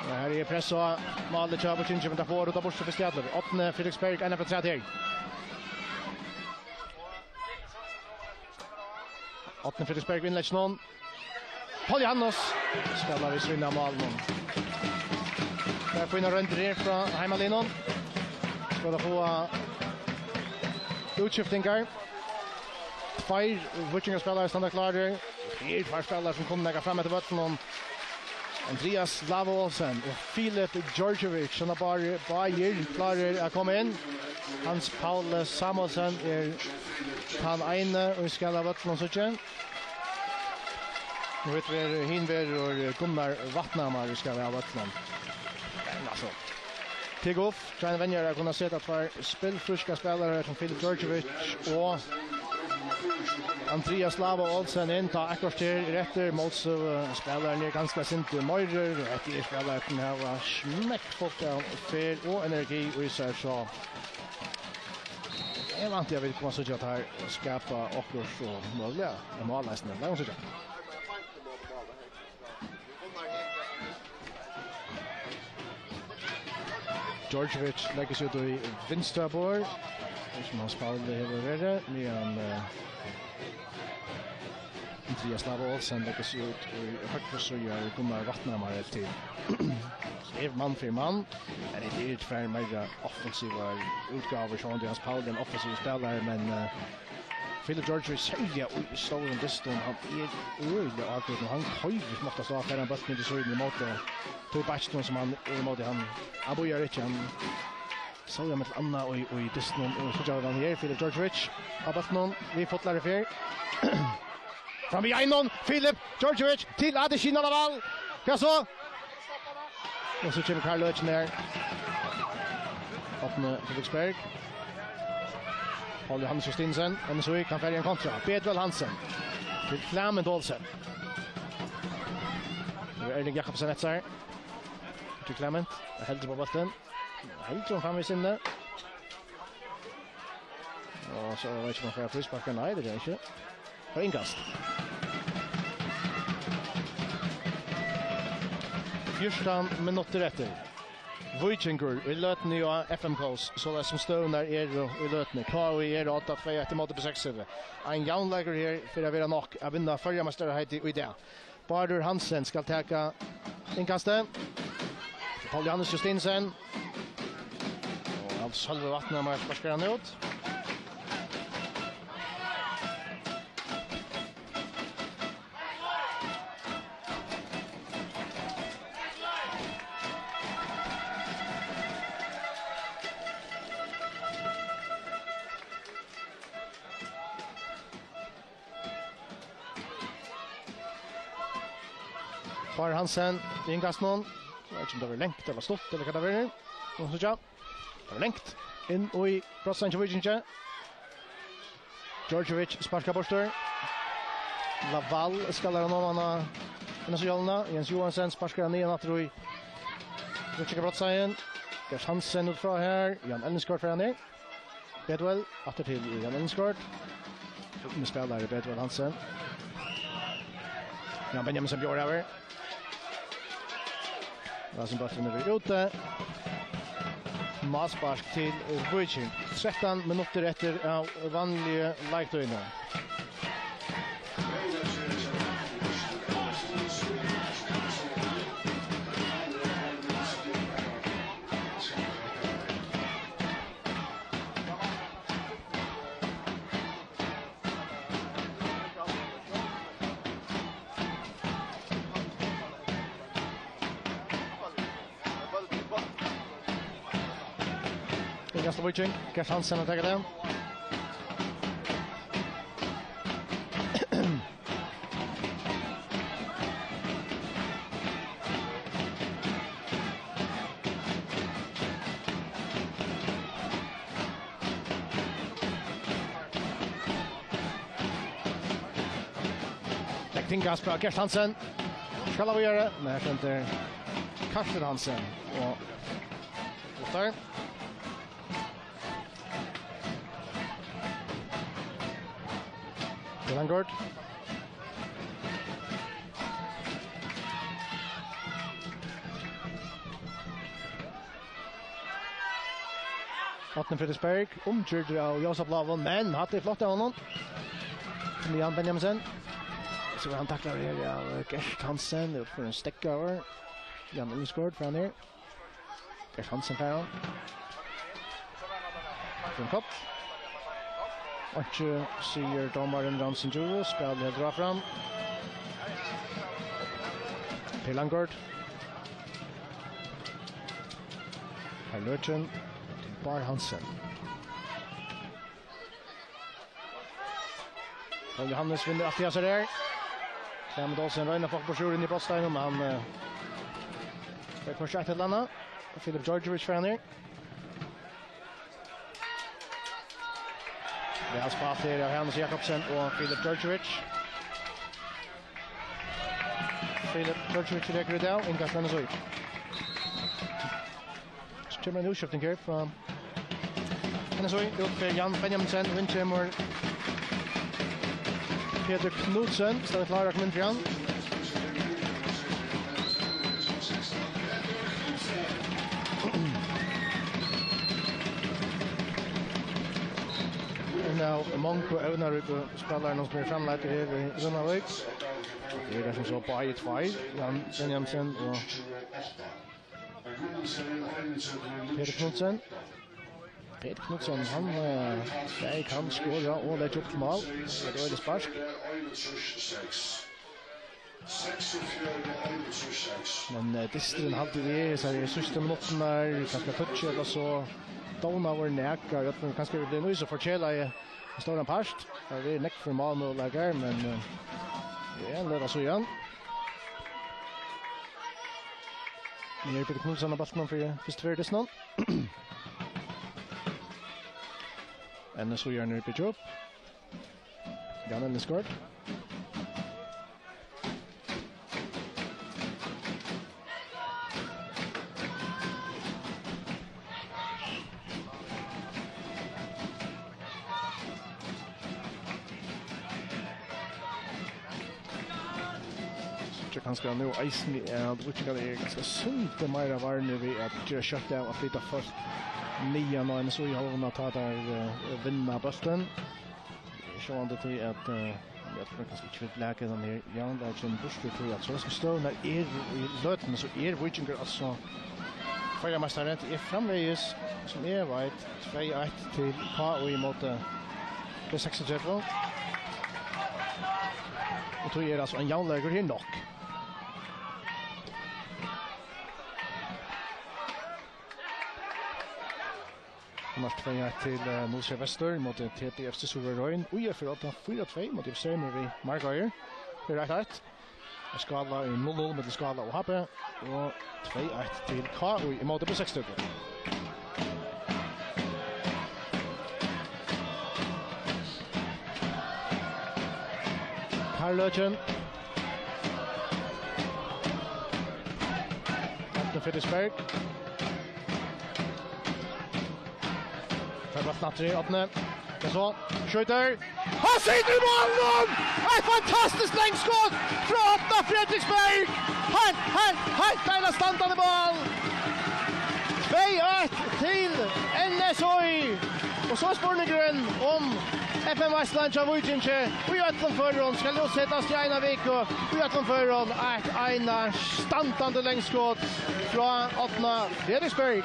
Ja, her er press á málið hjá Víkingi, men tað fær rudda burtur fyrst í allar. Árni Fredriksberg, ein av tveimum her. Árni Fredriksberg við innlegginum. Paul Johannes spælir við síðuna av málinum. Tað eru fínar royndir her frá heimalinum. Skulu fáa útskiftingar. Tveir víkingaspælarar standa klárir. Tveir, tveir spælarar sum kunnu leggja fram eftir vøllinum. Andreas Lavo Olsen og Filip Djordjevic, sum eru báðir, báðir klárir at koma inn. Hans Paul Samuelsen er tann eini, og skal av vøllinum, síggi eg. Og hitt verður, hin verður Gunnar Vatnhamar, skal av vøllinum. Men altso, tað er gott. Klein venjar at kunna seta tveir spilfrískar spælarar sum Filip Djordjevic og Andreas Lavo Olsen inn, tá eitt korter er eftir. Mótstøðuspælararnir eru kanska sindur meir. Hetta eru spælarar sum hava smekkfullt av ferð og energi í sær, so eg vænti, at vit koma at síggja teir skapa okkurt og møguliga eitt mál eisini. Lat okkum síggja. Djordjevic leggur seg út í vinstra borð, sum Hans Paul hevur verið, meðan, eh, Jaslava Olsen leggur seg út í høgru síðu, Gunnar Vatnhamar til. Tað er mann fyri mann, men tað er tvær meira offensivar útgávur, sjálvandi Hans Pauli er ein offensivur spælari, men, eh, Filip Djordjevic, serliga í stórum dystum, hann er øgiliga ágripandi, hann koyrir smátt av stað, fær hann bóltin út í síðuna ímóti tí bakkinum sum hann er ímóti, hann, hann bíðar ikki, hann sá eg millum annað í, í dystinum, og so gjør hann her, Filip Djordjevic, á bóltinum, við fullari ferð. Fram við einum, Filip Djordjevic til Adesina Laval. Hvat so? Og so kemur Karl Løken her. Árni Fredriksberg. Paul Johannes Justinsen, N S U I kann fara í ein kontra. Bedwell Hansen til Clement Olsen. Nú er Erling Jakobsen eftir sær. Til Clement, heldur á bóltin. Heldur hann fram við sinni. Og so veit eg ikki um hann fær fríspark. Nei, tað ger hann ikki. Og innkast. Fjúrtan minuttir eftir. Víkingur í løtuni á F M K, soleiðis sum støðurnar eru í løtuni. K I er á odda, tvey eitt ímóti B seksogtretivu. Ein javnleikur her fer at vera nokk at vinna føroyameistaraheitið í dag. Bárður Hansen skal taka innkastið. Paul Johannes Justinsen. Og Hans Sølvi Vatnhamar sparkar hann út. Bárður Hansen, í innkastinum. Eg veit ikki um tað var langt, tað var stutt, ella hvat tað var. Og so, ja. Tað var langt. Inn í brotsseinið hjá Víkingi. Djordjevic sparkar burtur. Laval skallar hann oman á, inn á seg hjálmina. Jens Johansen sparkar hann niðan aftur í. Víkingi brotsseinið. Gert Hansen út frá her. Jan Ellingsgaard fer hann niður. Bedwell, aftur til Jan Ellingsgaard. Fittur spælari, Bedwell Hansen. Jan Benjaminsen bjóðar yvir. Tað sum bólturin er úti. Frispark til Víking. Trettan minuttir eftir av vanligu leiktíðini. Innkast til Víking, Gert Hansen at taka tað. Leggur til kast frá Gert Hansen. Skal hann gera, men her stendur Karsten Hansen og Ottar. Til Langgaard. Árni Fredriksberg, umgjørdur av ljósabláum, men hatta er flott av honum. Jan Benjaminsen. So er hann taklaður her av Gert Hansen, út fyri ein steðga. Jan Ellingsgaard fer hann her. Gert Hansen fær hann. Til ein kopp. Einki, sigur dómarin Ramsin Djurhuus, spælið heldur áfram. Per Langgaard. Har Løken til Bárð Hansen. Paul Johannes vinnur alt í hasar her. Clement Olsen roynir at fáa burtur úr inn í brotsseinið, men hann, eh, fær hvørt eitt ella annað. Filip Djordjevic fer hann her. Væl spælt her av Hannes Jakobsen og Filip Djordjevic. Filip Djordjevic rekur út av, innkast N S U I. So kemur ein útskifting her frá N S U I, út fyri Jan Benjaminsen, og inn kemur Petur Knudsen, stendur klár at koma inn fyri hann. Og nú Mong og evnaríku spælararnar sum eru framleiddir her í Runavík. Tað eru sum so báðir tveir, Jan Benjamsen og Peter Knudsen. Peter Knudsen, hann, eh, bæði kann skora og leggja upp til mál. Tað er eitt spark. Men, eh, dysturin haldi eg, so er síðstu minuttirnar, kanska tíggju ella so, dovnaðu nakað, at man kanska vil bli nýs og forkela í stóran part. Tað er nógv fyri mál nú, leikar, men, eh, tað er ein løta síðan. Nú er Peter Knudsen á bóltinum fyri fyrstu ferð í dystinum. N S Í er nú byggja upp. Jan Elnesgaard. Síggja kanska nú eisini, at Víkingar eru kanska sindur meira varnir við at gera skjótt av at flyta fólk niðan á N S Í-hálvuna, tá teir, eh, vinna bóltin. Sjálvandi tí at, eh, ja, tað er kanska ikki fyri blaka, tann her javnleikin, burtur tí at so sum støðurnar eru í løtuni, so er Víkingur altso føroyameistari. Tað er framvegis, sum eg veit, tvey eitt til K Í ímóti B seksogtretivu. Og tí er altso ein javnleikur her nokk. Annars tvey eitt til, eh, Nuuk Vestur ímóti T D F C Suðuroy. Í F R átta fýra tvey ímóti F C M við Markar. Her er eitt eitt. Skála er null null millum Skála og H B. Og tvey eitt til K Í ímóti B seksogtretivu. Karl Løken. Árni Fredriksberg. Fær bóltin aftur í Árna. Og so skjýtur. Hann situr í málið! Eitt fantastiskt langskot frá Árna Fredriksberg! Heilt, heilt, heilt einastandandi mál! Tvey eitt til N S Í. Og so er spurningurin, um F M-veitslan hjá Víkingi í øllum førum skal nú setast í eina viku. Í øllum førum eitt einastandandi langskot frá Árna Fredriksberg.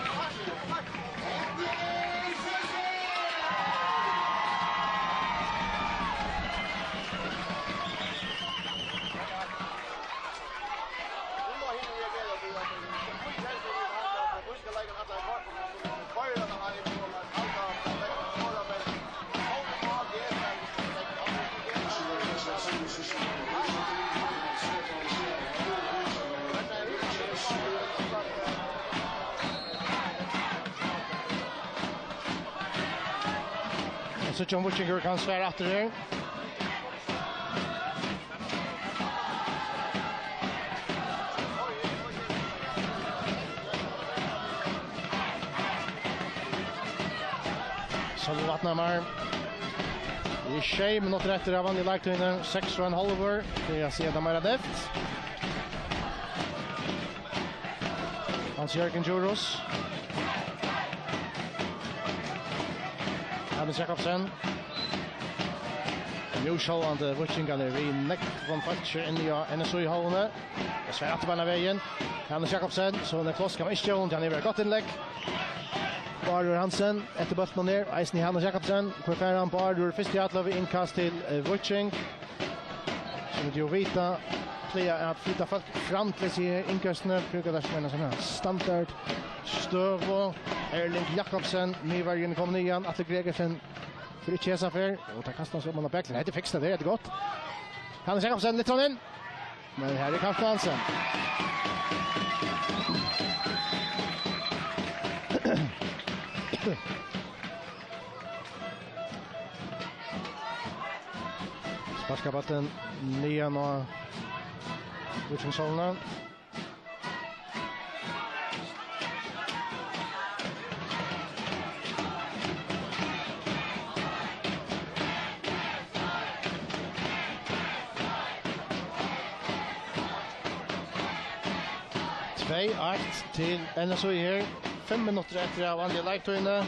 Og so John Víkingur kann svara aftur her. Sølvi Vatnhamar. Tað eru sjey minuttir eftir av vanligu leiktíðini. Seks og ein hálvur. Tað er at siga tað meira deft. Hans Jørgen Djurhuus. Hannes Jakobsen. Nú sjálvandi Víkingarnir við nógvum fólki inni á N S Í-hálvuni. Og svær aftur beinanvegin. Hannes Jakobsen, so er pláss, kann man ikki geva honum, hann hevur eitt gott innlegg. Bárður Hansen, eftir bóltinum her, eisini Hannes Jakobsen. Hvar fær hann Bárður fyrst í atløgu, innkast til, eh, Víking. Sum vit jo vita, plaga at flyta fólk fram til seg í innkastini, brúka tað sum eina sånn her standard støðu. Erling Jakobsen, miðverjin, komin niðan, Atli Gregersen, fer ikki hesa ferð, og tað kastar seg um hann á bekk. Hetta er fiksað, tað er gott. Hannes Jakobsen, lyftir hann inn. Men her er Karl Hansen. Sparkar bóltin niðan á Víkingshálvuna. Tvey eitt til N S Í her. Fimm minuttir eftir av vanligu leiktíðini.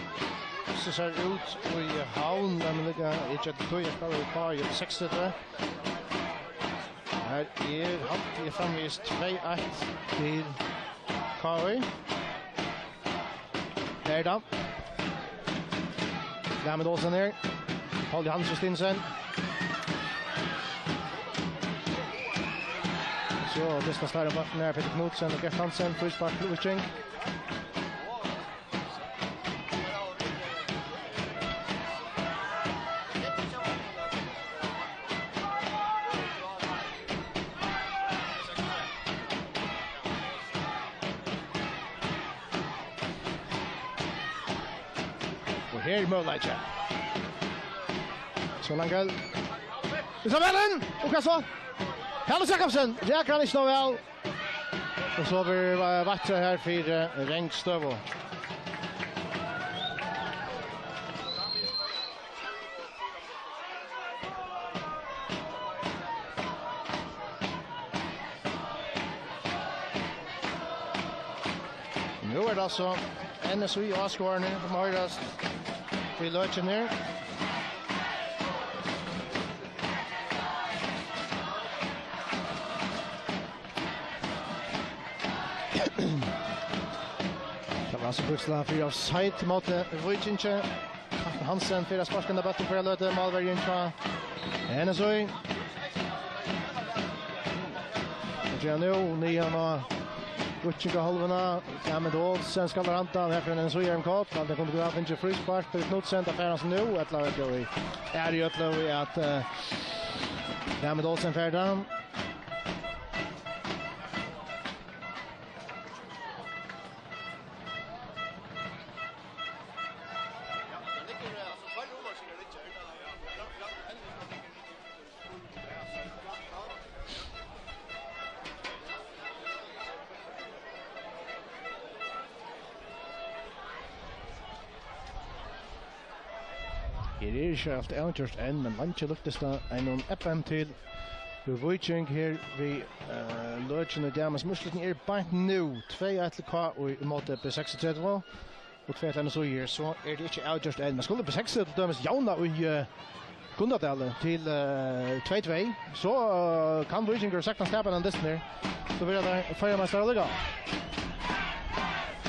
Sum sær út í Havn, men líka í Kjøttu, eg spælir í K J seksogtretivu. Her er, haldi eg, framvegis tvey eitt til K I. Her er tað. Flemming Olsen her. Paul Johansen Stinsen. So, dystar slæra bóltin her, Petur Knudsen og Gert Hansen, fríspark til Víking. Og her er møguleiki. So langt. Isabellen! Og hvat so? Hannes Jakobsen! Rakar hann ikki nóg væl. Og so verður, eh, vatnað her fyri, eh, rangstøðu. Nú er tað altso N S I áskoðararnir, sum hoyrast í løkjuni her. Tað var so brúkst fyri offside móti Víkingi. Hansen fyri at sparka undan bóltin fyri løtu, málverjin hjá N S I. Og tað er nú niðan á Víkinga hálvuna. Clement Olsen skal vera handan, her fyri N S I er ein kort. Hann kundi væl fingið fríspark til Knudsen, tað fær hann so nú, ella veit eg, er í øllum at, eh, Clement Olsen fær tað. Her er ikki alt avgjørt enn, men leingi líktist tað einum F M til úr Víking her við, eh, løkjuni í dag, men sum úrslitini eru beint nú, tvey eitt til K I ímóti B seksogtretivu og tvey eitt til N S I her, so er tað ikki avgjørt enn. Men skuldi B seksogtretivu til dømis javna í, eh, Gundadali til, eh, tvey tvey, so, eh, kann Víkingur saktans tapa hendan dystin her. So verða teir føroyameistarar líka.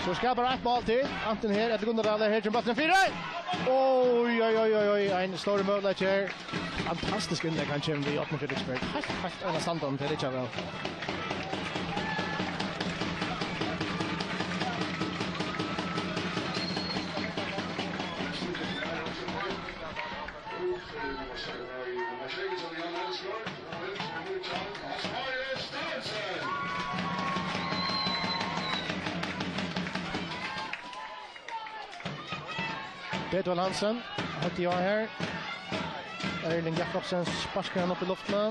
So skal bara eitt mál til, antin her ella Gundadali, her kemur bólturin fyri. Oj, oj, oj, oj, oj, ein stórur møguleiki her. Fantastiskt innlegg hann kemur við, Árni Fredriksberg. Heilt, heilt einastandandi, tað er ikki væl. Bidwell Hansen, høvdi á her. Erling Jakobsen sparkar hann upp í luftina.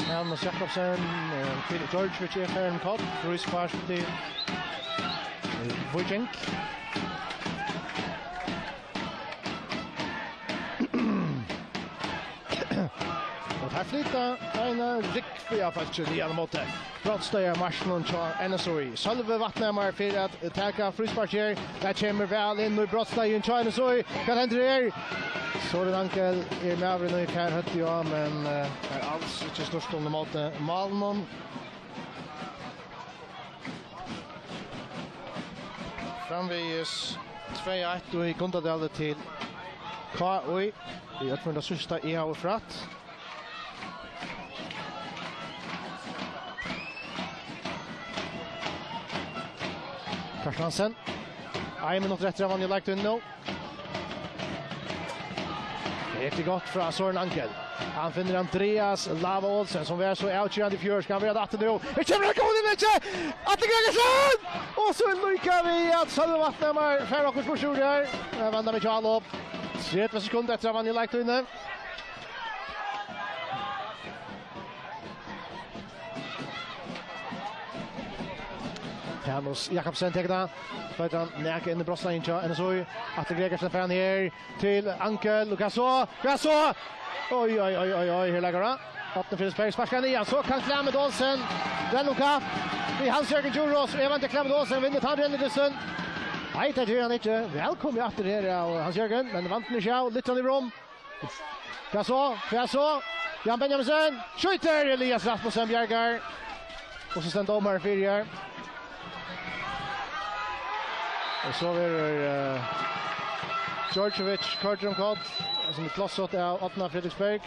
Hannes Jakobsen, eh, Filip Djordjevic er farin kort. Fríspark til, eh, Víking. Og teir flyta eina rúgvu av fólki niðan móti brotsteðarmarkinum hjá N S I. Sølvi Vatnhamar fyri at taka fríspark her. Tað kemur væl inn í brotsteðin hjá N S I. Hvat hendir her? Søren Angel er maðurin, ið fær høvdið á, men, eh, er als ikki størst undir móti málinum. Framvegis tvey eitt í Gundadali til K I. Í øllum tað síðsta eg havi frætt. Carstensen. Ein minuttur eftir av vanliga leiktíðini nú. Hetta er gott frá Søren Angel. Hann finnur Andreas Lava Olsen, sum var so avgerandi í fjør. Skal hann vera tað aftur nú? Her kemur hann, góður leiki! Atli Gregersen! Og so líka við at Sølvi Vatnhamar fær okkurt burtur úr her. Venda við hjá Alop. Tretivu sekund eftir av vanliga leiktíðini. Hannes Jakobsen tekur tað. Flytur hann nakað inn í brotsteðin hjá N S I. Atli Gregersen fær hann her til Angel. Og hvat so? Hvat so? Oj, oj, oj, oj, oj. Her leggur hann. Árni Fredriksberg sparkar niðan. So kann Clement Olsen renna um kapp við Hans Jørgen Djurhuus. Eg veit ikki, Clement Olsen vinnur, hann rennur dystin. Nei, tað ger hann ikki. Vælkomið aftur her av Hans Jørgen, men vant hann ikki av. Litt sånn í vrom. Hvat so? Hvat so? Jan Benjaminsen. Skjýtur! Elias Rasmussen bjargar. Og so stendur dómarin fyri her. Og so verður, eh, Djordjevic koyrdur um koll, sum er klossað av Árna Fredriksberg.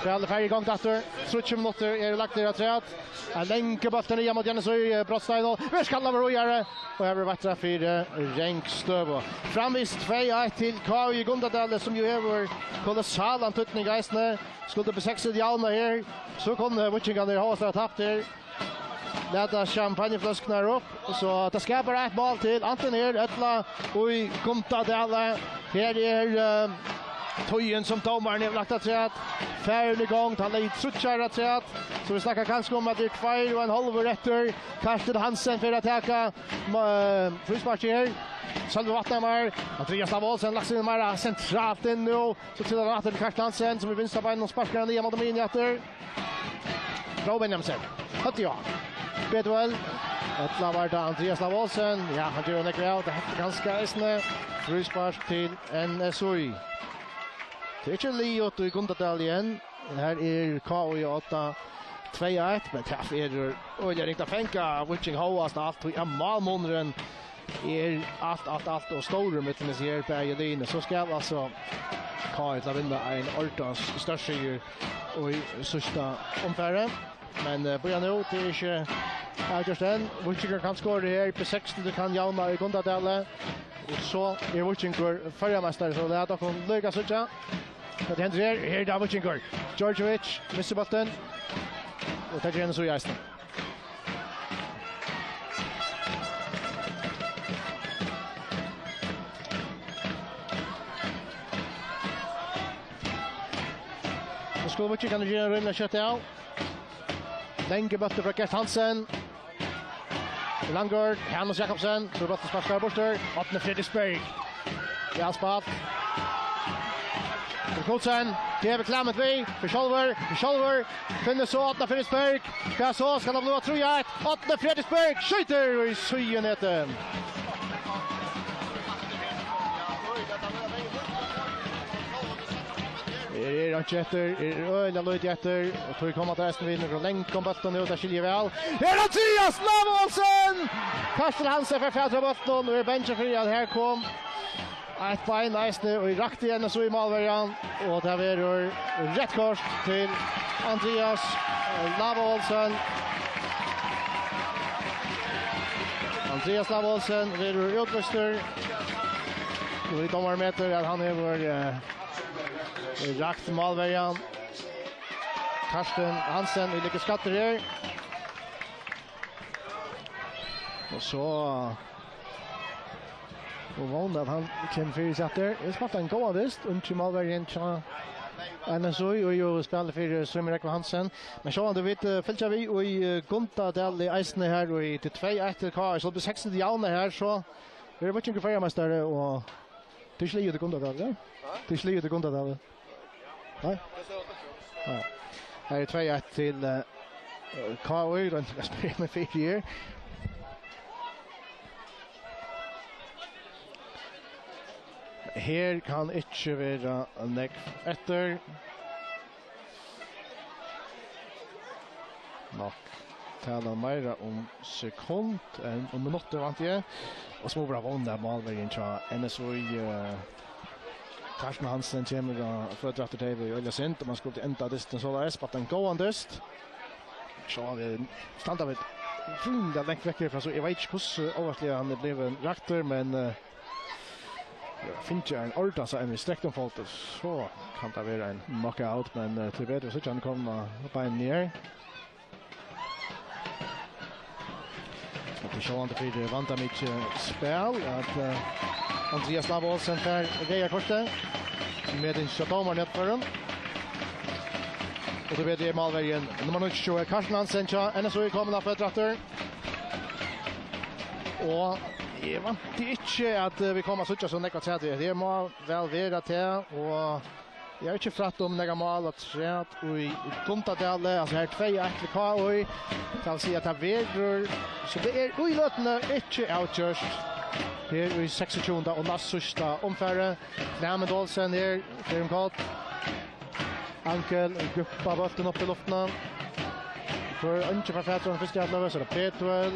Spælið fer í gongd aftur. Tríggjar minuttir eru lagdir afturat. Ein langur bóltur niðan móti Janus í, eh, brotstein og ver skal lova royare. Og her verður veitt fyri rangstøðu. Framvegis tvey eitt til K Í í Gundadali, sum jú hevur kolossalan týdning eisini. Skuldi B seks javna her, so kunnu víkingarnir hóast hava tapt her. Lata sjampanjefløskurnar upp, so tað skapar eitt mál til, antin her ella í Gundadali. Her er, eh, tíðin sum dómarin hevur lagt afturat. Farin í gongd, hann legði tríggjar afturat. So vit snakka kanska um at tað er tveir og ein hálvur eftir. Karsten Hansen fer at taka, eh, frísparkið her. Sølvi Vatnhamar, Andrias Lava Olsen lagt seg meira sentralt inn nú. So til aftur til Karsten Hansen, sum í vinstra beinið sparkar hann niðan móti miðjuni aftur. Rói Benjaminsen. Høtti á. Betur væl. Ella var tað Andrias Lava Olsen? Ja, hann ger hann nógv av. Tað hendir kanska eisini. Fríspark til N S Í. Tað er ikki liðugt í Gundadali enn. Her er K Í á tvey eitt, men tað er øgiliga ringt at fanga. Víking hóast alt, tí er málmunurin er alt, alt, alt ov stórur millum hesi her bæði liðini. So skal altso K Í til at vinna ein ordans stórsigur í síðsta umfari. Men, eh, bíða nú, tað er ikki avgjørt enn. Víkingur kann skora her, B sekstan kann javna í Gundadali. Og so er Víkingur føroyameistari, so lat okkum líka síggja hvat hendir her. Her er tað Víkingur. Djordjevic missir bóltin. Og tað ger hann so í eisini. Nú skulu Víkingarnir gera rímiliga skjótt av. Langur bóltur frá Gert Hansen. Langur, Hanus Jakobsen, so er bólturin sparkaður burtur. Árni Fredriksberg. Væl spælt. Til Knudsen, gevur klámið við, fyri sjálvur, fyri sjálvur. Finnur so Árna Fredriksberg. Hvat so, skal tað blíva trý eitt? Árni Fredriksberg skjýtur í síðunetið. Her er einki eftir, er øgiliga lítið eftir, og tí koma teir eisini við nøkrum langum bóltum nú, tað skilji eg væl. Her er Andrias Lava Olsen! Karsten Hansen fær fatur á bóltinum og er bangin fyri at her kom eitt bein eisini, og rakti N S Í-málverjan, og tað verður reytt kort til Andrias Lava Olsen. Andrias Lava Olsen verður útvístur. Nú er dómarin metir at hann hevur, eh, rakt málverjan. Karsten Hansen, ið liggur skaddur her. Og so, og vóna at hann kemur fyri seg aftur. Hann spældi ein góðan dyst, ungi málverjin hjá N S Í, og jú spælir fyri Símun Rógva Hansen. Men sjálvandi vit, eh, fylgja við í, eh, Gundadali eisini her, og í til tvey eitt til K Í, so blir seks til javna her, so verður Víkingur føroyameistari, og tað er ikki liðugt í Gundadali, ja? Tað er ikki liðugt í Gundadali. Nei? Nei. Her er tvey eitt til, eh, K Í, royndi at spyrja meg fyri her. Her kann ikki vera nógv eftir. Nokk talan meira um sekund enn um minuttir, vænti eg. Og so mugu vit bara vóna at málverjin hjá N S Í, eh, Karsten Hansen kemur á føtur aftur, tað er øgiliga synd, um hann skuldi enda dystin soleiðis, spælt ein góðan dyst. So vit standa vit rímiliga langt vekk herfrá, so eg veit ikki hvussu óvart hann er blivin raktur, men, eh, fingið ein ordan, so ein við strektum fóti, so kann tað vera ein knockout, men, eh, tíbetur at síggja hann koma á beinini her. Og tað er sjálvandi fyri vandamikið spæl at, eh, Andrias Lava Olsen fær reyða kortið. Meting hjá dómaranum í øllum førum. Og tíbetur er málverjin nummar níggjuogtjúgu, Karsten Hansen hjá N S Í, komin á føtur aftur. Og eg vænti ikki at, eh, vit koma at síggja so nógv afturat. Her má væl vera tað, og Eg havi ikki frætt um nakað mál afturat í Gundadali, altso her tvey eitt til K I. Tað vil siga, at tað verður, so tað er í løtuni ikki avgjørt her í seksogtjúgunda og næst síðsta umfari. Clement Olsen her, fer um koll. Ankel guppa bóltin upp í luftina. Fær eingin fær fatur á fyrstu atløgu, so er tað Petuel.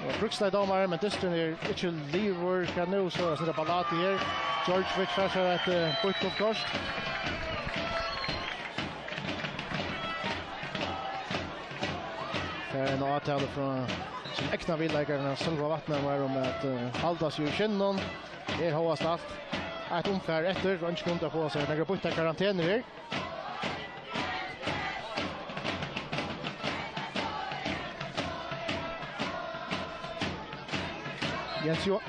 Og Brúksley dómari, men dysturin er ikki liðugur. Hvat nú, so er tað Balati her. Djordjevic fær sær eitt, eh, gult gult kort. Fær ein avtalu frá sín egna viðleikara, Sølva Vatnar, var um at, eh, halda seg í skinnum. Er hóast alt eitt umfar eftir, og eingin kundi fáa sær nakrar býttar karantenur her. Jens Jo-,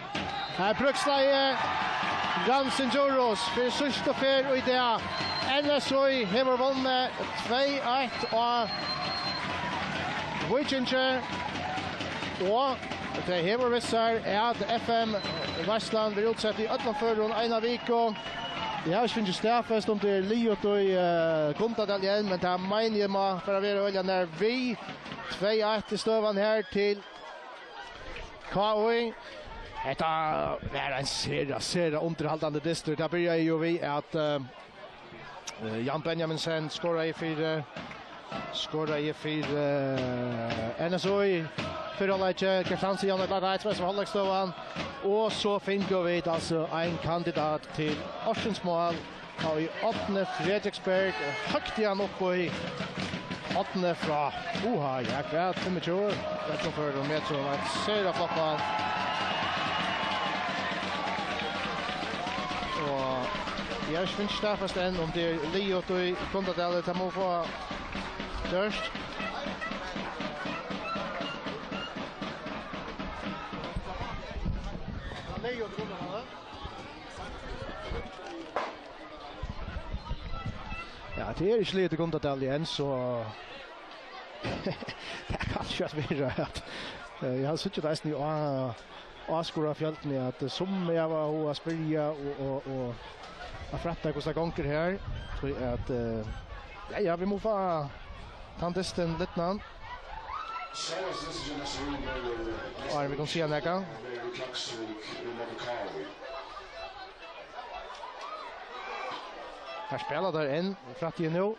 her Brúksley, Ramsin Djurhuus fyri síðstu ferð í dag. N S Í hevur vunnið tvey eitt á Víkingi, og tað hevur við sær, at F M Veitslan verður útsett í øllum førum eina viku. Eg havi ikki fingið staðfest, um tað er liðugt í, eh, Gundadal enn, men tað meini eg má fara at vera øgiliga nær við. Tvey eitt er støðan her til K I. Hetta var ein sera, sera undirhaldandi dystur. Tað byrjaði jú við, at, eh, eh, Jan Benjaminsen skoraði fyri, skoraði fyri, eh, N S Í. Fyrra leiki, Gert Hansen, Jan Edvard Reitz, sum hálvleiksstøðan. Og so fingu vit altso ein kandidat til ársins mál. Tá ið Árni Fredriksberg høgdi hann upp í hornið frá, uha, ja, hvat, fimmogtjúgu, trettan fyri metrum, eitt sera flott mál. Og eg havi ikki fingið staðfest enn, um tað er liðugt í Gundadali, tað má fáa gjørt. Ja, tað er ikki liðugt í Gundadali enn, so tað kann ikki vera at, eh, eg havi síggja tað eisini á, á skoðarafjøldini, at, eh, summi hava hug at spyrja og, og, og at frætta hvussu tað gongur her. Tí at, eh, ja, ja, vit mugu fáa tann dystin lidnan. Áðrenn vit kunnu siga nakað. Her spæla teir inn, frætti eg nú.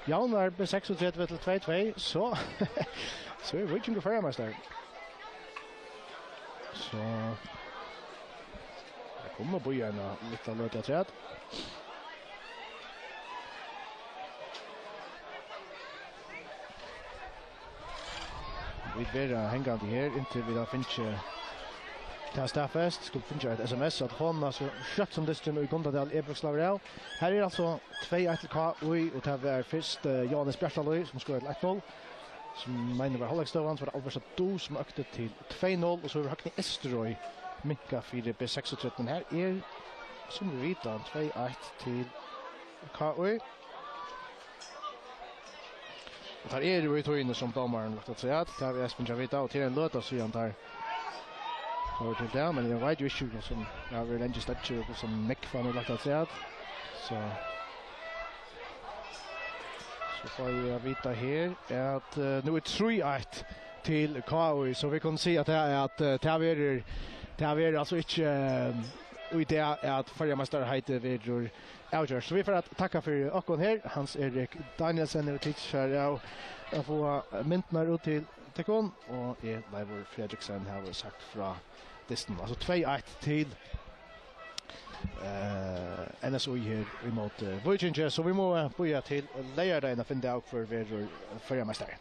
Javnar B seksogtretivu til tvey tvey, so, so er Víkingur føroyameistari. So, tað kunnu bíða eina lítla løtu afturat. Vit verða hangandi her, inntil vit hava fingið tað staðfest. Skulu fingið eitt S M S á telefonina, so skjótt sum dysturin í Gundadal er brúkslaður av. Her er altso tvey eitt til K I, og tað var fyrst, eh, Jóhannes Bjartalíð, sum skoraði til eitt null, sum meini var hálvleiksstøðan, so var tað Alberta Du, sum økti til tvey null, og so hevur Høgni Eysturoy minkað fyri B seksogtretivu. Men her er, sum vit vita, tvey eitt til K I. Og teir eru í tíðini, sum dómarin lagt afturat. Tað havi eg eisini fingið at vita, og tað er ein løta síðan teir fóru til tað, men eg veit jú ikki, hvussu, eg havi verið leingi í steðgi, og hvussu nógv hann hevur lagt afturat. So, so fái eg at vita her, at, eh, nú er trý eitt til K I, so vit kunnu siga tað, at, eh, tað verður, tað verður altso ikki, eh, í dag, at føroyameistaraheitið verður avgjørt. So vit fara at takka fyri okkum her. Hans Erik Danielsen hevur tikið sær av at fáa myndirnar út til tykkum, og eg, Leivur Fredriksen, havi sagt frá dystinum. Altso tvey eitt til, eh, N S Í her ímóti Víkingi. So vit mugu, eh, bíða til leygardagin at finna av, hvør verður føroyameistari.